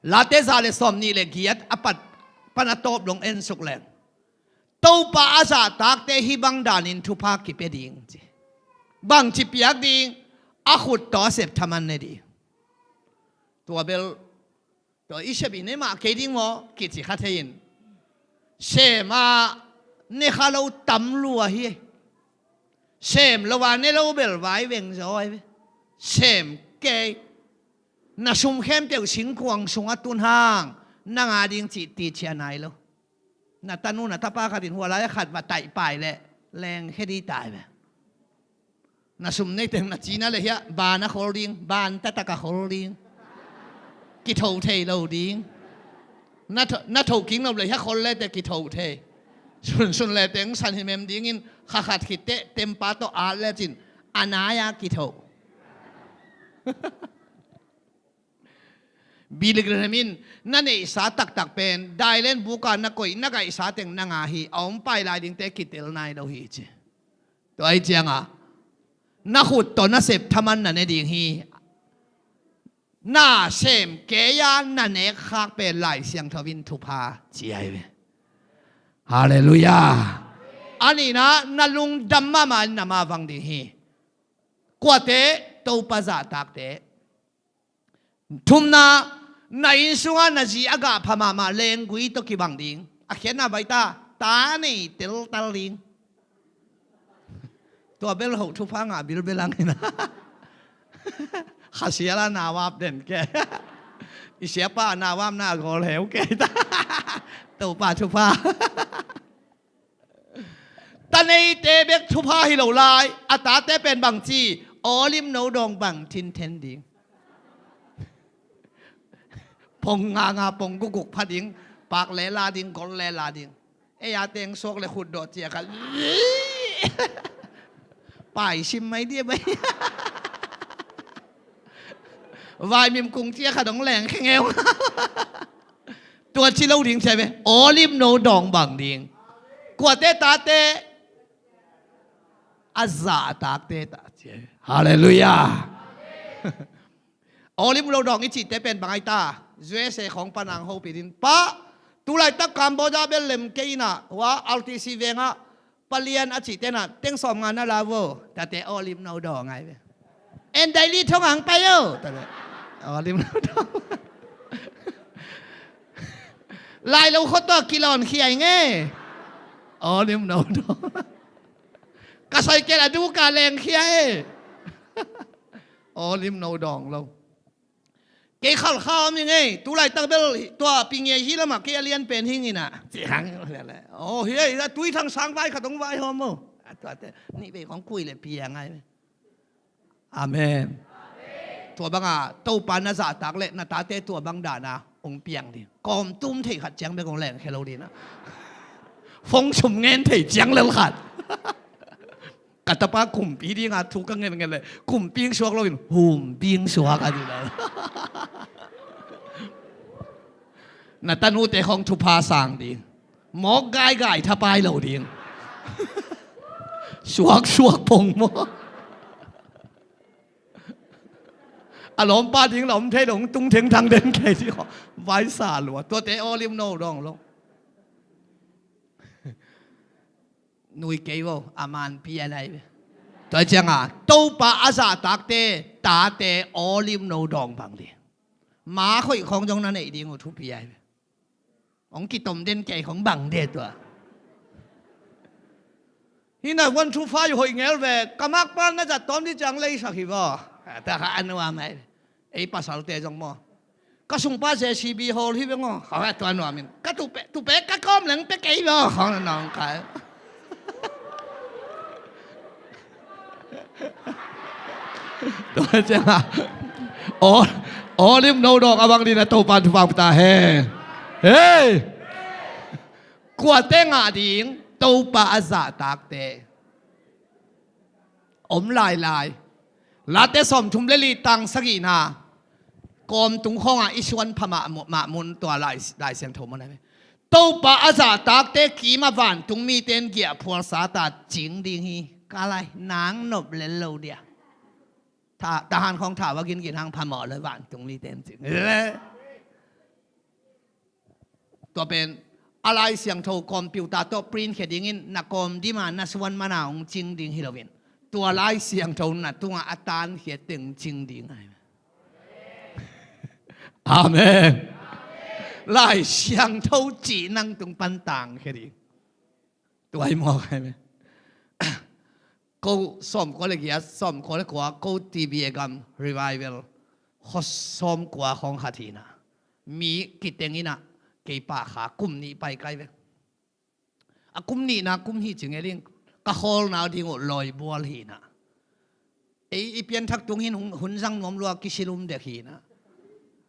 Late za le sawm nih le giat a pat pan a tawp long ensuk leng Topa a zahtakte hih bang danin thupha kipia ding ci. Bang ci piak ding? A khut tawh a sep thaman ne ding. Tua bel tua i sep i ne mah kei ding maw kici kha thei in. Sem a ne kha lo tam lua hi. Sem lo a ne lo bel vai veng zaw ai ve. Sem kei na sum khempeuh singkuang sungah tun hang na nga ding cih ti cia nai lo. Na tanu na tapa khatin hua lai a khat va taih pai leh lengkhia dih tai ve. Na sum neiteng na cina le hiah ban a khol ding, ban taktak a khol ding. Kitho thei lo ding. Na tho, na tho king lo le hiah khol le te kitho thei. Sunsun le teng san himem dingin khakhat khit teh tempa tawh at le cin a nai-a kitho. Billy Graham in na neihsa taktak pen dailen buka na koih na gaihsa teng na nga hi, a om pai lai dingte kitel nai lo hi ci. Tua ai cianga na khut tawh na sep thaman na ne ding hi. Na sem kei-a na nek khak pen Lai Siangtho in thupha ci ai ve. Halleluiah. A nihna na lungdam mahmah in na mavang ding hi. Kuate? Topa zahtakte. Thumna, na inn sungah na zi a gah pha mahmah lenggui tawh kibang ding. A khiatna baita ta nei teltal ding. Tua bel hoh thupha ngah bilbel ang hina. Khasiala nawap den ke. I siapa nawap na gol heu ke ta. Topa thupha. Ta neite bek thupha hi lo lai, a tate pen bangci awlim no dawng bang thinthen ding. Pong nga nga, pong guk guk pha ding, pak le la ding, gol le la ding. Ei a teng suak le khut dawh ciah kha. Pai sim mai dia bai. Vaimim kung ciah kha dong leng khengeu. Tua ci lo ding ciah ve. Aw limno dawng bang ding. Kuate tate? A zahtakte ta ciah ve. Halleluiah. Aw limno dawng i cihte pen bang ai ta? U S A khawng panang hopih din pa. Tulaitak Cambodia bel lem kei inah hua R T C vengah palian a cihte na teng sawm nga na la vo. Tate aw limno dawng ai ve. En daily thong ang pai o. Tate aw limno dawng. Lai lo khot tawh kilawng khia ing e. Aw limno dawng. Ka saikel a duk a leng khia e. Aw limno dawng lo. Kei khalkha om ing ei. Tulaitak bel tua pingia hi lamah kei a lian pen hing inah. Ci hang le le. Aw hi ei, a tui thang sang vai khat hong vai hawm o. A tuate nih vei khawng kui le pia ngai. Amen. Tua banga Topa na zahtak le na tate tua bang dana hong piang ding. Kawm tum thei khat ciang bek hong leng khia lo dina. Fong sum ngen thei ciang lel khat. Ka tapa kumpi dinga thu ka ngen ngen le kumpi suak loin humpi suak a dina. Na tanute khawng thupha sang ding. Mawk gaigai thapai lo ding. Suak suak pong maw. A lawmpa ding la om thei lo, tung thengthang den kei ding. Vaisa lua tuate aw limno dawng lo. Nui kei vo a manpi a nai ve. Tua cianga Topa a zahtakte tate aw limno dawng bang ding. Ma khoih khawng zong na neih ding uh thupi ai ve. Hong kitom den kei khong bang de tua. Hina one two five hoih ngel ve, ka makpan na zat tawm di ciang leisak hi vaw. Ta kha a nuam ai. Ei pasalte zong maw. Ka sungpa J C B hawl hi veng aw. Kha tua nuam in. Ka tupe, tupe ka kawm leng pe kei vaw. Kha na nong kai. Tua ciang a aw, aw limno dawng a bang dina Topa thupha ta he. Hei. Kuate ngah ding Topa a zahtakte om lailai. Late sawmthum le li tang sagihna. Kawmtung khawngah i suan pha mahmun tua Lai, Lai Siangtho mun a ve. Topa a zahtakte kim a vantung mite in giahphual sata cing ding hi. Ka lai nang nop lel lo dia. Tha, tahan khawng tha va gingin hang phamawh lo vantung mite in cing. Tua pen a Lai Siangtho computer tawh print khia dingin na kawm dima na suan mana hong cing ding hi loin tua Lai Siangtho na tungah a tankhia teng cing ding ai. Amen. Lai Siangtho cih nang tung pan tangkhia ding. Tua i mawk ai me. Ko sawmkua le giat, sawmkua le kua, ko T B A gam revival khaw sawmkua khawng khat hina. Mi kiteng ina kei pah kha kum nih pai kai ve. A kum nihna kum hi ci ngel ing. Ka khawlna ding uh lawibual hina. Ei i pianthak tung hin hun, hun zang nuam lua kisilum dek hina.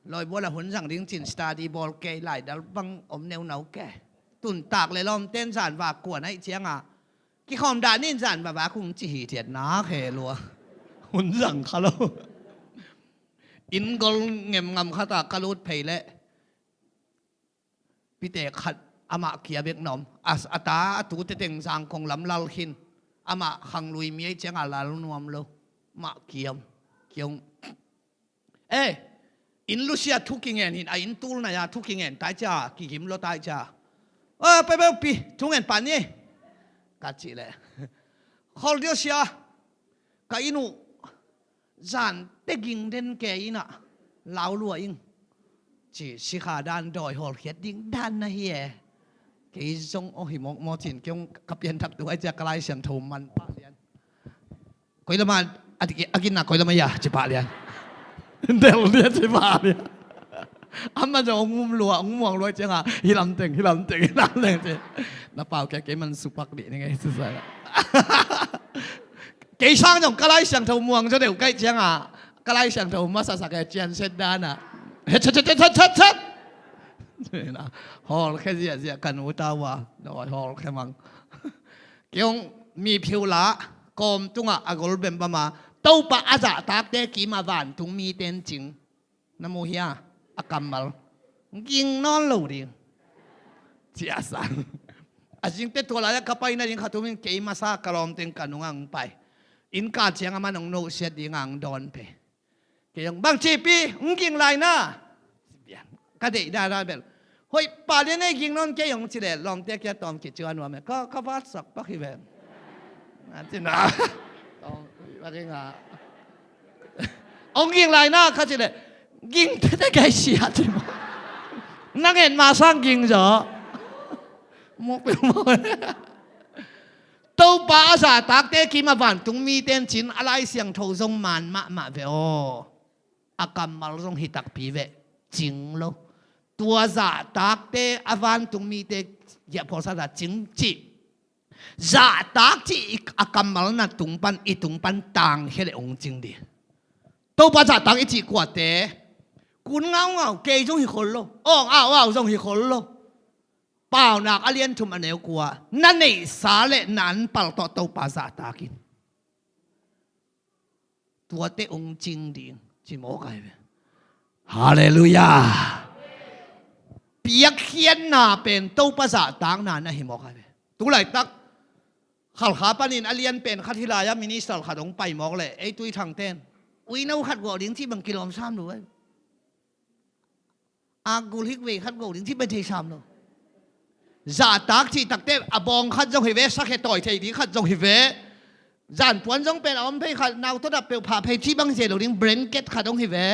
Lawibual a hun zang ding cin study bawl kei laidal bang om neunau kei. Tuntak le lawmten zan va kuan aih cianga kikhawm dah nin zan va va kung ci hi thiat na khe lua. Hun zang kha lo. Inn gol ngem ngam khata ka lut phei leh pite khat amah kia bek na om. A, a ta a tute teng Zangkong lam lal khin. Amah khanglui mi ei cianga lal nuam lo. Mah kiam kiam. Eh, inn lusia thu kingen hin a inn tul naya thu kingen tai cia kigim lo tai cia. Eh, pe pe pi thu ngen pan ni. Ka ci le. Khol dio sia. Ka inn uh zan te ging den ke ina lau lua ing. Ci sikha dan dawi hawlkhiat ding dan na hi e. Kei zong aw hi mawkmawk cin kei hong ka pianthak tu ai cia ka Lai Siangtho man pah lian. Koi lama a ginna koi lama ia ci pah lian. Del dia ci pah lian. Ama zong hong um lua hong muang lua cianga hi lamteng hi lamteng hi lamteng ci. Na pau kia kei man supak dih ni ngei susai. Kei sang zong ka Lai Siangtho muang zaw deuh kaih cianga ka Lai Siangtho masasak e cian set dana. Het set set set set set. Hawlkhia ziahziah ka nu ta uh a, dawi hawlkhia mang. Kei hong mi phiu la, kawm tungah a gol bembam a, Topa a zahtakte kim a vantung mite in cing. Na mu hia? A kammal. Ging nawn lo ding. Ciahsan. A zingte tua lai-ah ka pai nading khat um in kei masa ka lawmte in ka nungah hong pai. Inn ka ciang amah in hong nusiat dingah hong dawn pei. Kei hong bang cipi, hong ging lai na. Ka deih dada bel. Hoih pa lian ei ging nawn kei hong ci leh, lawmte kia tawm kici a nuam e. Ka, ka vatsak pak hi ve. Na ci na. Tawm, va ging a. Hong ging lai na, ka ci leh. Ging tete kei sia ci maw. Na ngen ma sang ging zaw. Muk peuh maw. Topa a zahtakte kim a vantung mite in cin a Lai Siangtho zong man mahmah ve aw. A kammal zong hi takpi ve. Cing lo. Tua zahtakte a vantung mite giahphual sa zah cing cih. Zahtak cih i, a kammal na tung pan, i tung pan tangkhia le hong cing ding. Topa zahtak i cih kuate. Kun ngaungau, kei zong hi khol lo. Awng au au zong hi khol lo. Paunak a lian thum a neu kua, na neihsa le na anpal tawh Topa zahtak in. Tuate hong cing ding, ci mawk ai ve. Halleluiah. Piakkhiatna pen Topa zahtakna na hi mawk ai ve. Tu laitak, Khalkha panin a lian pen khat hi lai-ah minister khat hong pai mawk leh, ei Tuithang ten. Uino khat guah ding cih bang kilawm sam lo ai. Akgul hik vei khat go ding cih pen thei sam lo. Zahtak cih takte a bawng khat zong hi ve, sakhe tawi thei ding khat zong hi ve. Zanpuan zong pen a om phei khat, nau tawdap peuh phah phei cih bang hi thei lo ding, blanket khat zong hi ve.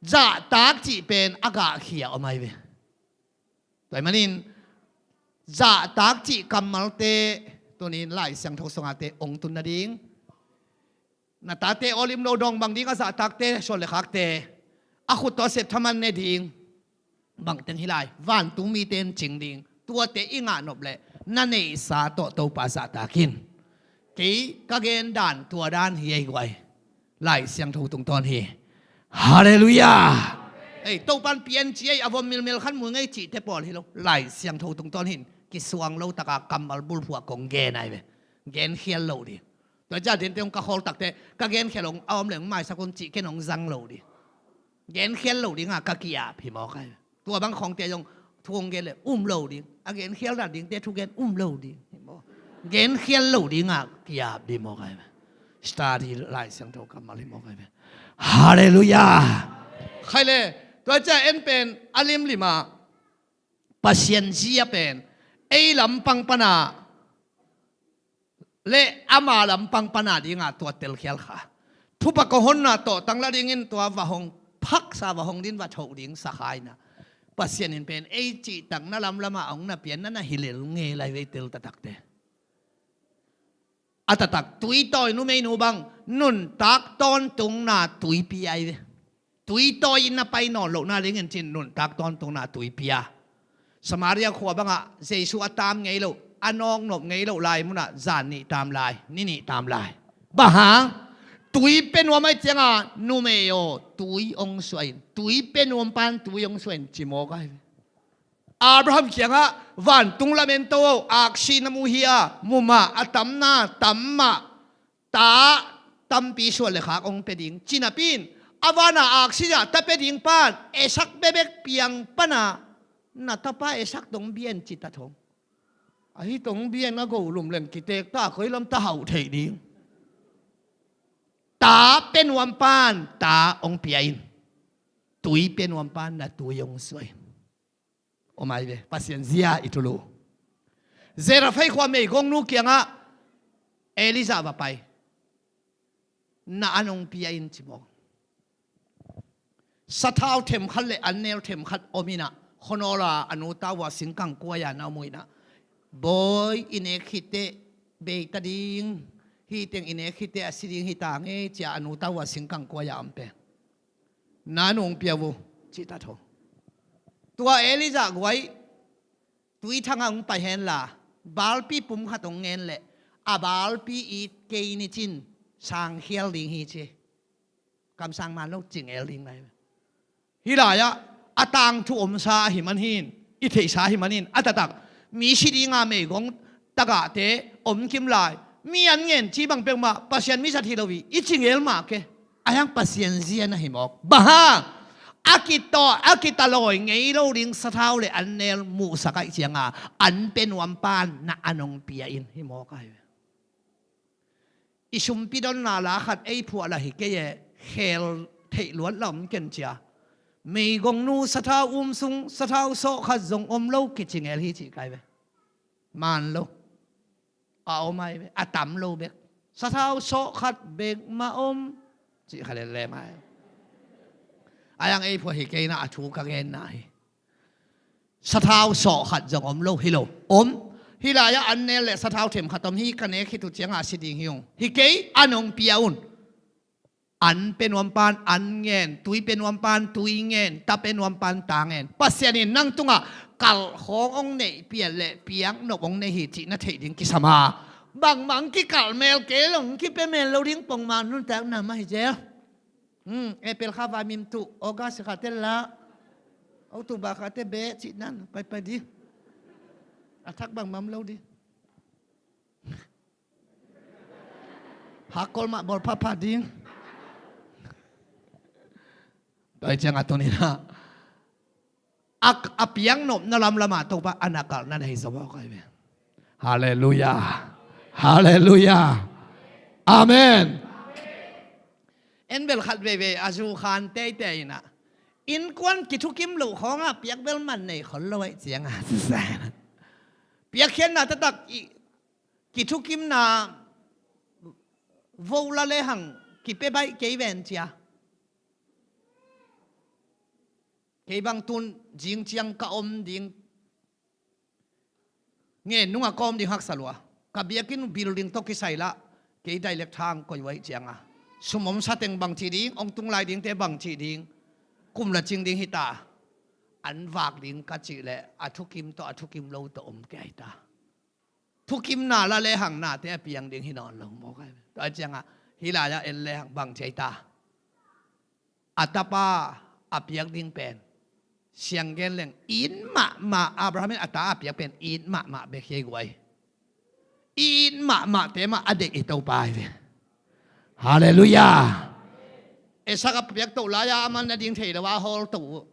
Zahtak cih pen a gahkhia om ai ve. Tua ahih manin zahtak cih kammalte tunin Lai Siangtho sungate ong tun nading. Na tate awlim lo dawng bang ding a zahtakte, suan le khakte. A khut tawh a sep thaman ne ding. Bangteng hi lai, vantung mite in cing ding. Tuate i ngah nop leh na neihsa tawh Topa zahtak in. Kei ka gen dan tua dan hi ei guai. Lai Siangtho tungtawn hi. Halleluiah. Ei, Topan pian ci ei a vom milmil khan mu ngei cihte pawl hi lo. Lai Siangtho tungtawn hin kisuang lo taka kammal bulphuh a kong gen ai ve. Gen khial lo ding. Tua ciah dinte hong ka khawl takte, ka genkhial hong a om leh hong maisak un cih ken hong zang lo ding. Genkhial lo dingah ka ki-ap hi mawk ai. Tua bang khawngte zong thu hong gen leh um lo ding. A genkhial dan dingte thugen um lo ding. Genkhial lo dingah ki-ap ding mawk ai. Study Lai Siangtho kammal hi mawk ai. Halleluiah. Khai le, tua ciah en pen a limlimah Pasian zia pen ei lampang pana le ama lampang pana dingah tua telkhial kha. Thupha kong honna tawhtang la dingin tua va hong phaksa, va hong din va thoh ding sakhaina. Pasian in pen ei cihtakna lamlamah a hong na pian na na hi lel ngei lai vei tel taktakte. A taktak tuitawi numeinu bang nuntak tawntungna tuipi ai ve. Tuitawi in na pai nawn lohna dingin cin nuntak tawntungna tuipi a. Samaria khua bangah Jesu a tam ngei loh, a nawknop ngei loh lai munah zan nih tam lai, ni nih tam lai. Bang hang? Tui pia nuam ai ciangah numei aw, tui hong suah in. Tui pia nuam pan tui hong suah in ci mawk ai ve. Abraham kiangah vantung lamento aw, aksi na mu hi a, mu mah, a tam na tam mah, ta tampi suan le khak hong pia ding. Ci napi in a vana aksi zah ta pia ding pan Isak bebek piang pana na tapa Isak dong bian ci ta thong. Ahi tong bian a go lum leng kitek ta koi lam ta hauh theih ding. Ta pia nuam pan ta hong pia in. Tui pia nuam pan na tui hong suah in. Om ai ve, Pasian zia i tulu. Zarephath khua meigongnu kiangah Elijah va pai. Na an hong pia in ci mawk. Sathau themkhat le annel themkhat om inah khuanawl a a nu ta uh a singkang kuai-a na om uh inah. Bawi, i nek khitteh bei ta ding. Hih teng i nek khitteh a si ding hi ta ngei cia a nu ta uh a singkang kuai-a om pen. Na nung pia uh, cih ta tho. Tua Elijah guai, tui thangah hong pai henla, balpi pum khat hong ngen leh, a balpi it kei ni cin, sangkhial ding hi ci. Kamsang man lo cing el ding lai. Hih lai-ah, a tangthu omsa ahi man hin, i theihsa ahi man hin, a taktak mi si dinga meigong tagahte om kim lai, mi an ngen ci bang peuhmah Pasian mi zat hi lo hi, i ci ngel mah ke. A hiang Pasian zia na hi mawk. Bang hang? A kitaw, a kitalawi ngei lo ding sathau le an nel muhsak ahih cianga an pe nuam pan na an hong pia in hi mawk ahi ve. I sumpi donna la khat ei phuah la hi kei e, khel theih luat la om ken cia. Meigongnu sathau um sung, sathau sawh khat zong om lo kici ngel hi cih kai ve. Man lo. A om ai ve, a tam lo bek. Sathau sawh khat bek mah om. Cih kha lel lem ai. A hiang ei phuah hi kei na a thu ka genna hi. Sathau sawh khat zong om lo hi lo. Om. Hih lai-ah an nel le sathau them khat om hi, ka nek khit uh ciangah a si ding hi ung. Hi kei, an hong pia un. An pe nuam pan an ngen, tui pe nuam pan tui ngen, ta pe nuam pan ta ngen. Pasian in nang tungah kalh khawng hong neih pian le piak nop hong nei hi cih na theih ding kisam a. Bangmah hong kikalh mel kei lo, hong kipia mel lo ding pongmah nuntak na mah hi zel. Hmm, April kha vai mim tuh, August kha te lah, October kha te beh cih nan, paipai ding. A thak bangmah om lo ding. Hakkol mah bawl phapha ding. Tua hi ciangah tuni-in ah a, a piak nopna lamlamah Topa a na kalh na nei zaw aw kai ve. Halleluiah. Halleluiah. Amen. En bel khat veivei a zu khan teitei inah innkuan kithukim loh khawngah piak bel man nei khol lo ahih ciangah piakkhiatna taktak i kithukimna vo la lehang kipia baih kei ven cia. Kei bang tun zing ciang ka om ding ngen nungah ka om ding haksa lua. Ka biakinn building tawh kisai lah kei direct thang koih uh ahih cianga sum om sateng bang cih ding, hong tung lai dingte bang cih ding, kum la cing ding hita. An vak ding ka cih leh a thukim tawh a thukim lo tawh om kei ahi ta. Thukimna la lehang nate a piang ding hi nawn lo maw kai. Tua ciangah hih lai-ah en lehang bang ci ahi ta. A tapa a piak ding pen siang gen leng it mahmah, Abraham in a ta a piak pen it mahmah bek hi guai. It mahmahte mah a deih hi Topa hi ve. Halleluiah. Isak a piak toh lai-a a man na ding thei lo a hawl toh uh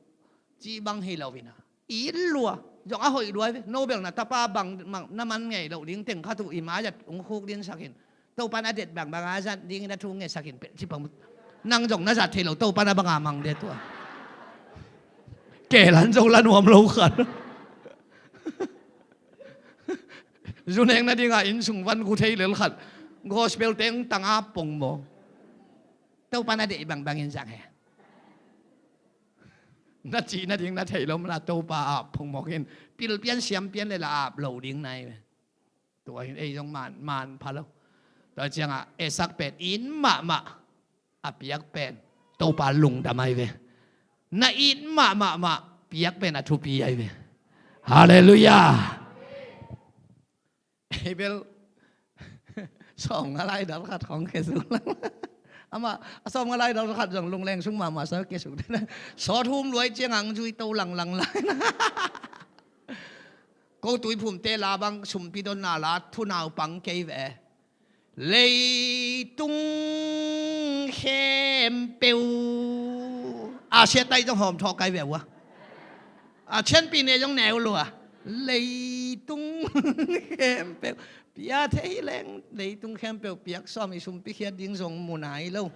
cih bang hi lo inah it lua. Zong a hoih lua hi ve. No bel na tapa bang na man ngei loh ding teng khat uh i mai-ah hong khuk dinsak in. Topa na det bangbang a zat dingin a thu ngetsak in peh ci pang. Nang zong na zat thei lo Topa na banga mang det uh a. Kehlan zong la nuam lo khat. Zu nek nadinga inn sung van gu thei lel khat. Gospel teng tanga pong maw. Topa na deih bangbangin zang he. Na cih nading na theih lo mah la Topa ap phongmawk in pilpian siampian le la ap lo ding nai ve. Tua hin ei zong man, man pha lo. Tua ciangah Isak pen it mahmah a piak pen Topa lungdam ahi ve. Na it mahmah mah piak pen a thupi ahi ve. Halleluiah. Ei bel sawmnga lai dal khat khawng khesuk lang. Amah a sawmnga lai dal khat zong lungleng sung mahmah sa khesuk dena. Sawt hum luai ciang ang zui to langlang lai na. Ko tuiphumte la bang sumpi donna la thunaupang kei ve. Leitung khempeuh a siatai zong hawm thawh kai ve ua. A Chin pi ne zong neu lua. Leitung khempeuh pia thei leng leitung khempeuh piak sawm i sumpi khiat ding zong mu nai lo.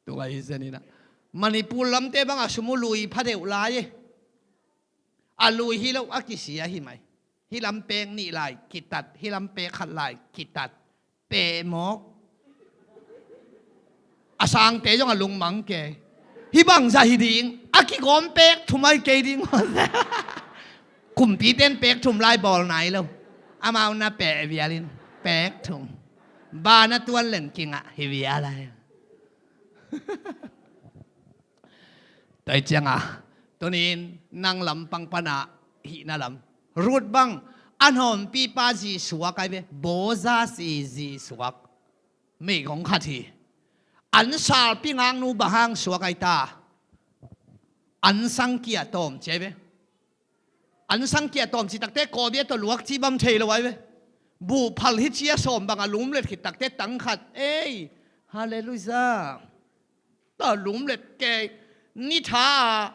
Tua hi zen inah Manipur lamte bangah sum uh lui pha deuh lai e. A lui hi lo a kisia hi mai. Hih lam pek nih lai kitat, hih lam pek khat lai kitat. Peh mawk. A sangte zong a lungmang kei. Hih bangzah hi ding a kigawm pek thum ai kei ding. Kumpite in pek thum lai bawl nai lo. Amau na peh vialin pek thum. Ba na tuan leng kingah hi vial ai. Tua hi ciangah tuni-in nang lampang pana hihna lam Ruth bang a nawmpipa zi suak ai ve. Boaz i zi suak meigong khat hi. An salpi ngaknu bang hang suak ai ta? An sangkia tawm ci ai ve. An sangkia tawm ci takte kawbia tawh luak ci bam thei lo ai ve. Buhphal hi ci a sawm bang a lumlet khit takte tang khat, ei, halleluiah, tawh lumlet kei. Ni tha a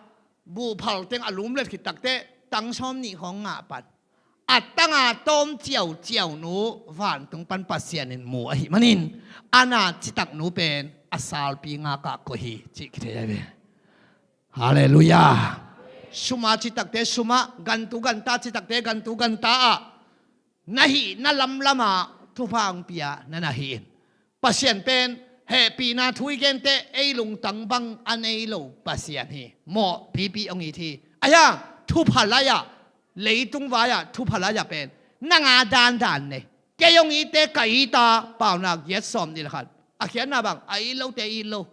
buhphal teng a lumlet khit takte tang sawm nih khawng ngah pan. A tanga tawm ciauciau nu vantung pan Pasian in mu ahih manin, a na citak nu pen a salpi ngakah koih hi cih kithei ai ve. Halleluiah. Suma citakte suma, gantu ganta citakte gantu ganta ah na hih na lamlama thupha hong pia na na hi in. Pasian pen hehpihna thu i gente ei lungtang bang a nei lo Pasian hi. Mawhpipi hong it hi. Ahi hang thupha lai-ah, leitung vai-ah thupha lai-ah pen nang a dandan nei. Kei hong ite ka ita, Paunak giat sawm nih le khat. A khiatna bang a it lote it lo.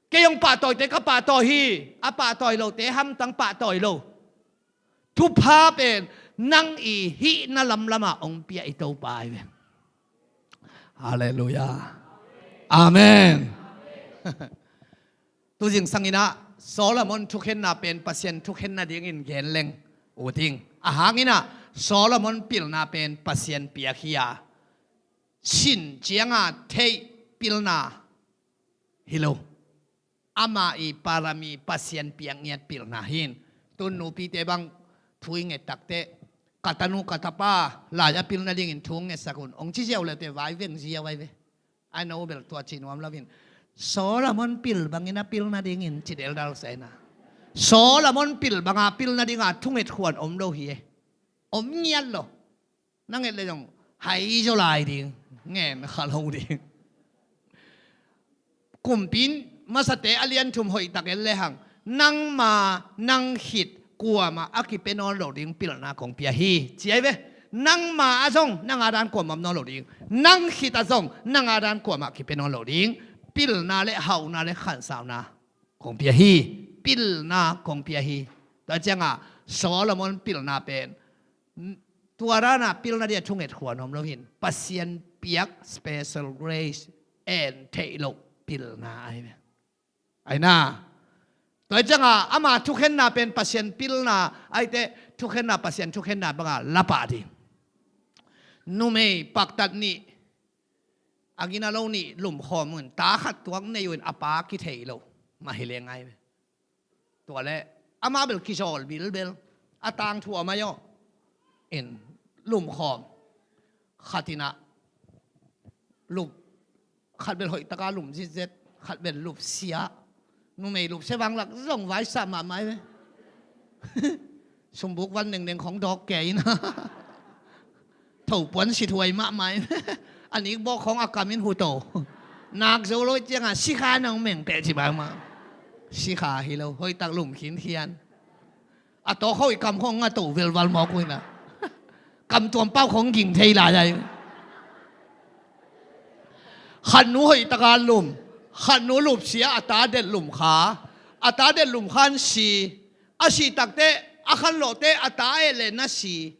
Kei hong pahtawite ka pahtawi hi. A pahtawi lote hamtang pahtawi lo. Thupha pen nang i hihna lamlamah hong pia i Topa ahi ve. Halleluiah. Amen. Tuzing sanginah Solomon thukhenna pen Pasian thukhenna dingin gen leng uh ding. A hanginah Solomon pilna pen Pasian piak hi a, sin cianga theih pilna hi lo. Ama i parami Pasian piak ngiat pilna hi in. Tun nupite bang thu i nget takte, ka tanu ka tapa lai a pilna dingin thu ngetsak un hong ci ziau lete vai veng ziau ai ve. Ai no bel tua ci nuam lo in. Solomon pil bangin a pilna dingin ci deldal sa ina. Solomon pil banga pilna dinga thunget khuan om lo hi e. Om ngiat lo. Na nget le zong hai zaw lai ding, ngen kha lo ding. Kumpi in masate a lian thum hoihtak en lehang, nangma nang khit kuamah a kipia nawn lo ding pilna kong pia hi ci ai ve. Nangma ah zong nang a dan kuamah om nawn lo ding, nang khit ah zong nang a dan kuamah kipia nawn lo ding pilna le hauhna le khansauna kong pia hi. Pilna kong pia hi. Tua cianga Solomon pilna pen tua dana pilna dia thunget khuan om lo hin, Pasian piak special grace en theih loh pilna ahi ve. Aina, tua cianga ama thukhenna pen Pasian pilna ahite, thukhenna Pasian thukhenna banga lapah ding. Numei paktat nih, a gina lo nih lumkhawm un, ta khat tuak nei un, a pa kithei lo mah hi leng ahi ve. Tua le amah bel kizawl bilbel, a tangthu a mai aw in lumkhawm. Khat inah lup, khat bel hoihtaka lum zitzet, khat bel lup sia. Numei lup sia vanglak zong vaisah mahmah ve. Sumbuk van nengneng khong dawk kei ina. Thopuan sithuai mahmah in. A nikbawk khawng a kamin huto. Nak zo lo cianga sikha nong meng peh ci mahmah. Sikha hi lo, hoihtak lum khinkhian. A tawk hoih kam khawng a to velval mawk uh ina. Kam tuampau khawng ging thei lai ai. Khatnu hoihtaka lum, khatnu lupsia, a ta det lum kha. A ta det lum khan si. A si takte, a khanlawhte a ta eh le na si.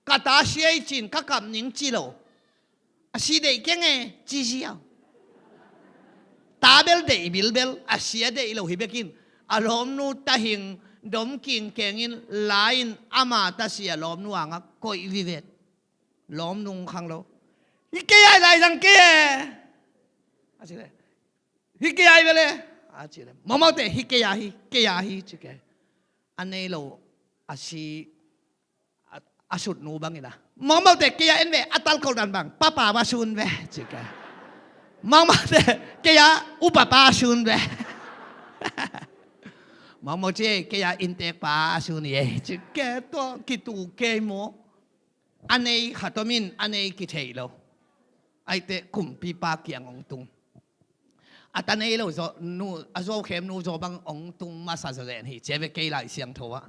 Ka ta sia i cin ka kap ning ci lo. A si deih keng e ci ziau. Ta bel deih bilbel, a sia deih lo hi bekin. A lawmnu tahing dom king kengin la-in ama ta si a lawmnu angah koih vivet. Lawmnu khang lo. Hi kei ai lai zang kei e. A ci le. Hi kei ai vele. A ci le. Mamaute hi kei a hi, kei a hi ci kei. A nei lo, a si a, a sutnu bangin a, mawngmawte kei a en ve, a talkolh dan bang papa va sun ve ci ke. Mawngmawte kei a upapa sun ve. Mawngmaw ci kei a inntekpa a sun ye ci ke. Tua kitu kei maw? A nei khat om in a nei kithei lo. Aite kumpipa kiang hong tung. A ta nei lo zaw nu, a zuau khem nu zaw bang hong tung masa zaw zen hi. Cia ve kei Lai Siangtho ah.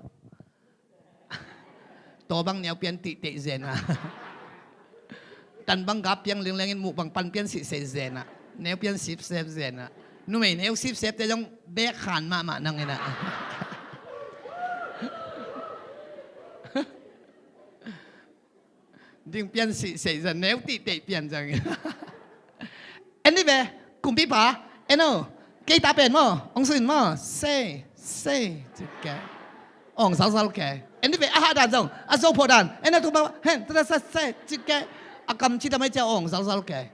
Taw bang neu pian tih teih zen ah. Tan bang gap piang lingleng in muh bang pan pian sih seih zen ah. Neu pian sip sep zen ah. Numei neu sip sep te zong bek khan mahmah nang in ah. Ding pian sih seih zan neu tih teih pian zang. En ni ve, kumpipa, En aw, kei ta pen maw, ong sun maw, se, se, ci kei. Ong zalzal kei. En dih ve, a hah dan zong, a zo phawh dan. En aw, tu bang, hen, ta ta sa, se, ci kei. A kam cidam ahih ciang ong zalzal kei.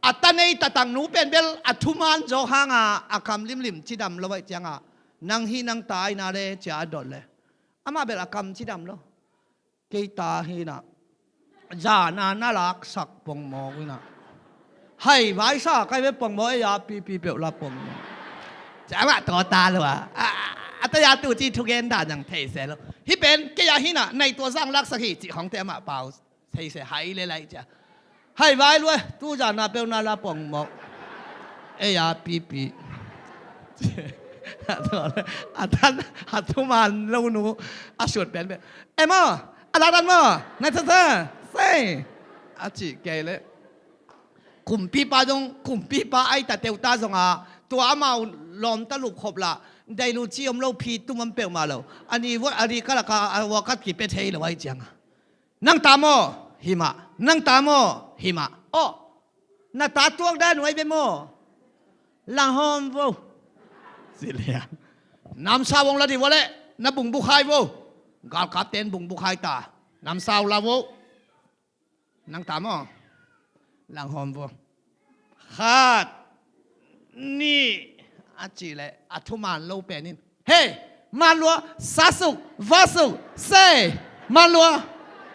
A ta nei ta tang nu pen bel a thuman zawk hanga a kam limlim cidam lo ahih cianga, nang hi nang ta ahi na le cia a dot le. Amah bel a kam cidam lo. Kei ta hi na. Zana na laksak pongmawk hi na. Hai vaisa kai ve pongmawk ei a pipi peuh la pongmawk. Cia amah taw ta lo a. A, a ta ya tu ci thugen dan zang thei se lo. Hi pen kei a hi na, nai tua zang laksak hi ci hong te amah pau. Thei se hai le lai cia. Hai vai lua, tu zana peuh na la pongmawk. Ei a pipi. A tan, a thuman lo nu, a suat pen pen. Ei maw, a la dan maw, na sa sa, sei. A ci kei le. Kumpipa zong, kumpipa ai ta teuh ta zonga, tua amau lawm ta lup khop la, dailu ci om lo phi tum om peuhmah lo. A ni vot, a ni kalaka, a wakat kipia thei lo ai cianga. Nang ta maw? Hi mah. Nang ta maw? Hi mah. Aw, na ta tuak dan uai ve maw? Langhawm vo. Zilian. Namsau ong la dih vua leh, na bungbukhai vo. Galkapten bungbukhai ta. Namsau la vo. Nang ta maw? Langhawm vo. Khat, nih, a cih leh a thuman lo pen in, hei, man lua, sa suk, va suk, sei, man lua.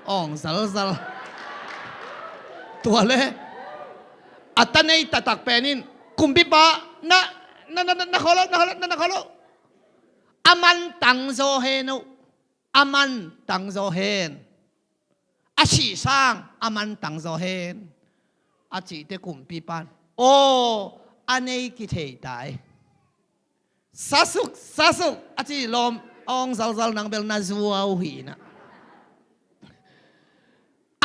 Ong zalzal. Tua le a ta nei taktak pen in, kumpipa, na, na, na, na, na kholo, na kholo, na, na kholo. A man tang zaw hen uh. A man tang zaw hen. A sih sang a man tang zaw hen. A cihte kumpipan, aw, a nei kithei tai. Sa suk, sa suk, a ci lawm, ong zalzal nang bel na zuau hi na.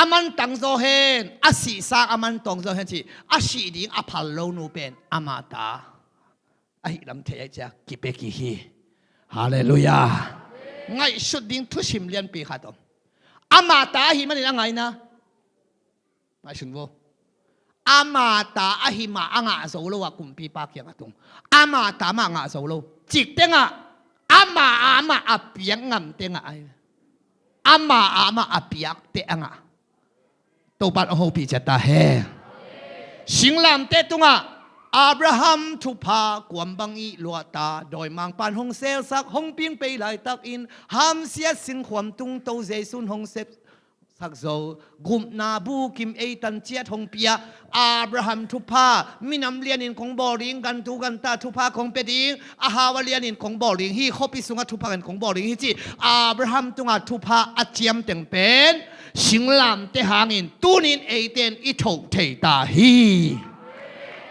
A man tang zaw hen, a sih sang a man tang zaw hen ci, a sih ding a phal lo nu pen amah ta. Ahi lam thei ai cia, kipia kik hi. Halleluiah. Ngaihsut ding thusim lianpi khat om. Amah ta ahi manin a ngaina. Ngaihsun vo. Amah ta ahi mah a ngah zo lo a kumpipa kiangah tung. Amah ta mah ngah zo lo. Cikte ngah. Amah a amah a piak ngamte ngah ai. Amah a amah a piakte a ngah. Topan a hopih ciat ta hen. Singlamteh tungah Abraham thupha kuam bang i luahta, dawimangpan hong selsak, hong ping pei laitakin, hamsiat singkhuam tungto Jesu'n hong sepsak zo, gupna bukim eitan ciat hong pia. Abraham thupha minam lianin kong bawl ding, gantu ganta thupha kong pia ding, a hau a lianin kong bawl ding hi, khuapi sungah thupha ngen kong bawl ding hi ci. Abraham tungah thupha a ciamteng pen singlamteh hangin tunin eite in i thoh thei ta hi.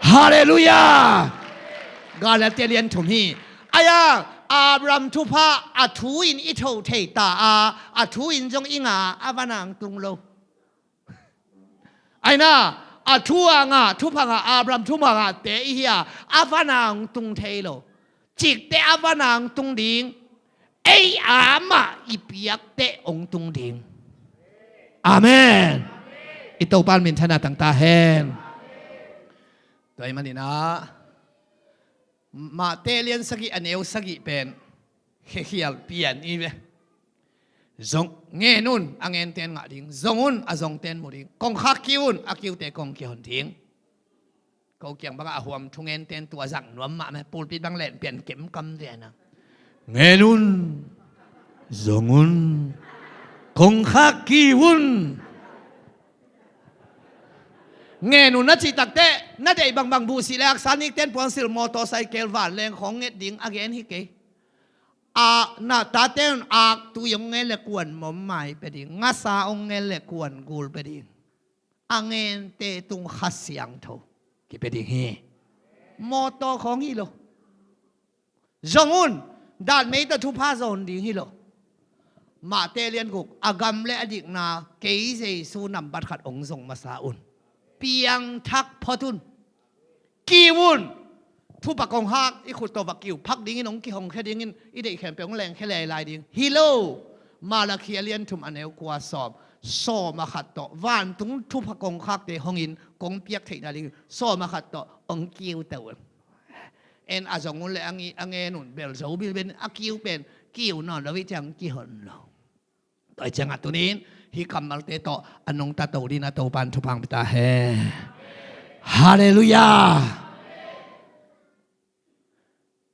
Halleluiah. Galatia lian thum hi. Ai-a, Abraham thupha a thu in i thoh thei ta a, a thu in zong i ngah a, a van a tung lo. Aina, a thu a ngah, thupha ngah, Abraham thupha ngahte i hi a, a van a tung thei lo. Cikte a van a tung ding, ei a amah i piakte ong tung ding. Amen. I Topan minthanna tang ta hen. Tua ahih manin ah, Matthai lian sagih a neu sagih pen khekhial pian i ve. Zong, ngen un, a ngenten ngah ding. Zong un, a zongten mu ding. Kongkhak kiu un, a kiute kong kihon ding. Ko kiang bangah a huam thungenten tua zang nuam mah meh, pulpit bang len pian kemkam lian a. Ngen un, zong un, kongkhak kiu un. Ngen un na cih takteh, na deih bangbang buhsih le aksa nikten puansilh, motorcycle, vanleng khong nget ding a gen hi kei. A, na tate un ak tui ong ngen le kuan mawmmai pia ding, ngasa ong ngen le kuan gul pia ding. A ngente tung Kha Siangtho kipia ding hi. Mawtaw khawng hi lo. Zong un, dan mei tawh thupha zawn ding hi lo. Matthai lian guk, a gam le a dikna, kei Jesu nambat khat ong zong masa un. Piangthak phot un. Kiu un. Thupha kongkhak i khut tawh va kiu phak dingin ong kihongkhia dingin i deih khempeuh ong lengkhia leilai ding hi lo. Malakhi a lian thum a neu kua sawm, sawm a khat tawh vantung thupha kongkhakte hongin kong piak theihna dingin sawm a khat tawh ong kiu to un. En a zong un le a ngi-, a ngen un bel zo bilbel in a kiu pen kiu nawn lo hi ciang kihon lo. Tua hi ciangah tunin hih kammalte tawh a nungta to dingin a Topan thupha hong pia ta hen. Halleluiah.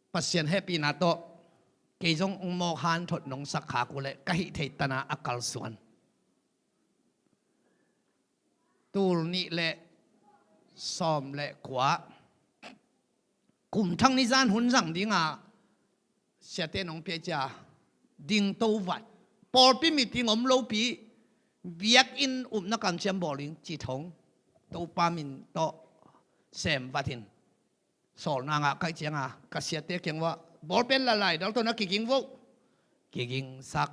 Pasian hehpihna tawh kei zong hong mawk hanthot nong sak khak uh leh ka hih theih tana a kalsuan. Tul nih le sawm le kua, kum thak ni zan hun zang dingah siate nong pia cia ding to vat. Pawlpi meeting om lopi, biakinn upna kamciam bawl ding ci thong. Topa min tawh sem vat in. Sawlna ngah ka hih cianga ka siate kiang uah bawlpen lalai dal tawh na kiging vo. Kigingsak.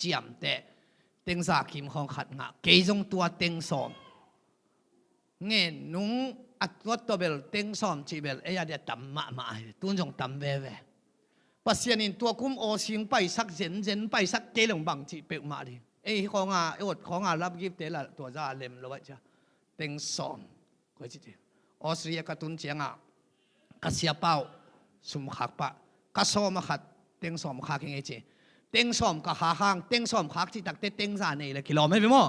Ciamteh, teng za kim khawng khat ngah, kei zong tua teng sawm. Ngen nung a tuat tawh bel teng sawm cih bel ei a dia tam mahmah hi, tun zong tam veve. Pasian in tua kum aw sing paisak zenzen paisak kei long bang cih peuhmah ding. Ei hi khawnga, ei awt khawnga love gift te la tua za a lem lo aih cia. Teng sawm. Koi ci ci. Australia ka tun ciangah ka siapa uh sum khak pah, ka sawm a khat teng sawm khak hi ngei ci. Teng sawm ka khak hang, teng sawm khak cih takte teng za nei le kilawm hi ve maw?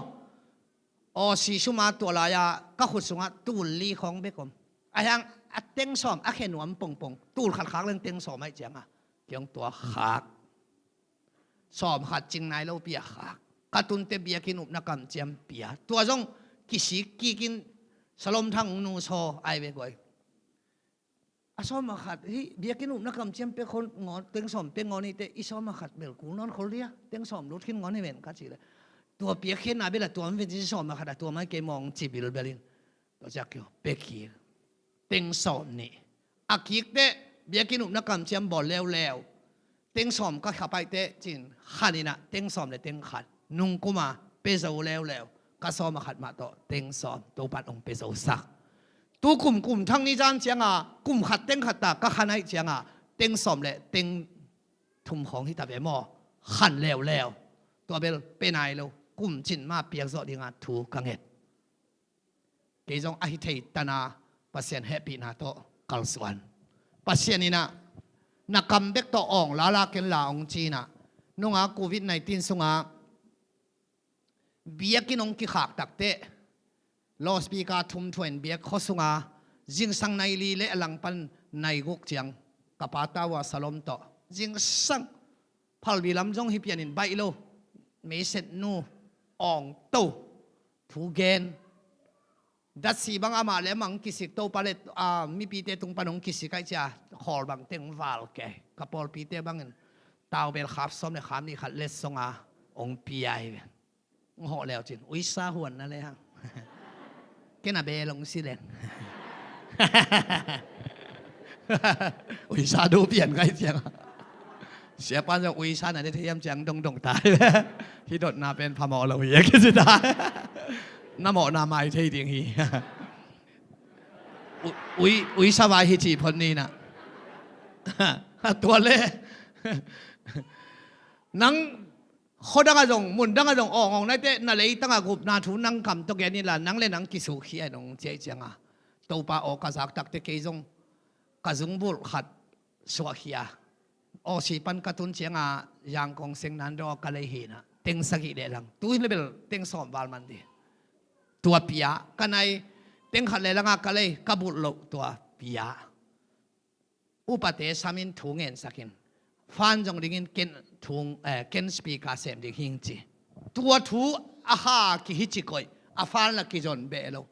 Aw si suma tua lai-a ka khut sungah tul li khawng bek om. A hiang a teng sawm a khe nuam pongpong, tul khat khak leng teng sawm aih cianga kiong tua khak. Sawm khat cing nai lo pia khak. Ka tunte biakinn upna kamciam pia. Tua zong kisik kikin Salom Thang nu saw ai ve guai. A sawm a khat hi biakinn upna kamciam pia khon ngawn, teng sawm pia ngawn hi te i sawm a khat bel kul nawn khol dia. Teng sawm lut khin ngawn hi ven ka ci le. Tua pia khen na bel a tua mi ven ci sawm a khat a tua mai kei mawng ci bilbel in. Tua ciak kio pia kik. Teng sawm nih. A kik te biakinn upna kamciam bawl leuleu. Teng sawm ka khapaih te cin khan inah teng sawm le teng khat. Nung kuma pia zo leuleu. Ka sawm a khat mah tawh teng sawm Topan hong pia zo sak. Tu kum kum thang ni zan cianga kum khat teng khat ta ka khan aih cianga teng sawm le teng thum khawng hi ta ve maw? Khan leuleu. Tua bel pia nai lo. Kum cin ma piak zawh dinga thu ka nget. Kei zong a hi thei tana Pasian hehpihna tawh kalsuan. Pasian inah na kam bek tawh awng lala ken la hong ci inah nunga covid nineteen sunga biakinn hong kikhak takte loudspeaker thum thuain biak khuasunga zingsang nai li le a langpan nai guk ciang ka pa taua Salom tawh zingsang phalbi lam zong hi pianin baih lo. Meiset nu awng to thu gen. Datsi bang amah le amah hong kisik Topa le mipite tung pan hong kisik aih cia khawl bang teng val ke ka pawlpite bangin taubel khap sawm le khap nih khat letsonga hong pia hi ve. Hong hawh leu cin uisa huan na le hang. Kena bel hong si leng. Uisa du pian kai ciang. Siapa zong uisa na ne thei hiam ciang dongdong ta. Hi dotna pen phamawh lo hi a kisi ta. Na mawhna mai thei ding hi. Ui, uisa vai hi ci phot ni na. Tua le. Nang khuadang a zong mundang a zong awngawng naite na leitanga gupna thu nang kam tawh gen inla nang le nang kisukhi a nong ciai cianga Topa aw ka zak takte kei zong ka zungbulh khat suahkhia. Awsi pan ka tun cianga Yangkong seng nan daw ka lei hina teng sagih le lang tu hi le bel teng sawm val man di. Tua pia ka nai teng khat le langa ka lei ka bulh loh tua pia. Upate samin thu ngensakin fan zong dingin ken thung, eh, ken speaker sem ding hing ci. Tua thu a ha kihi ci koih a fan la kizon beh lo.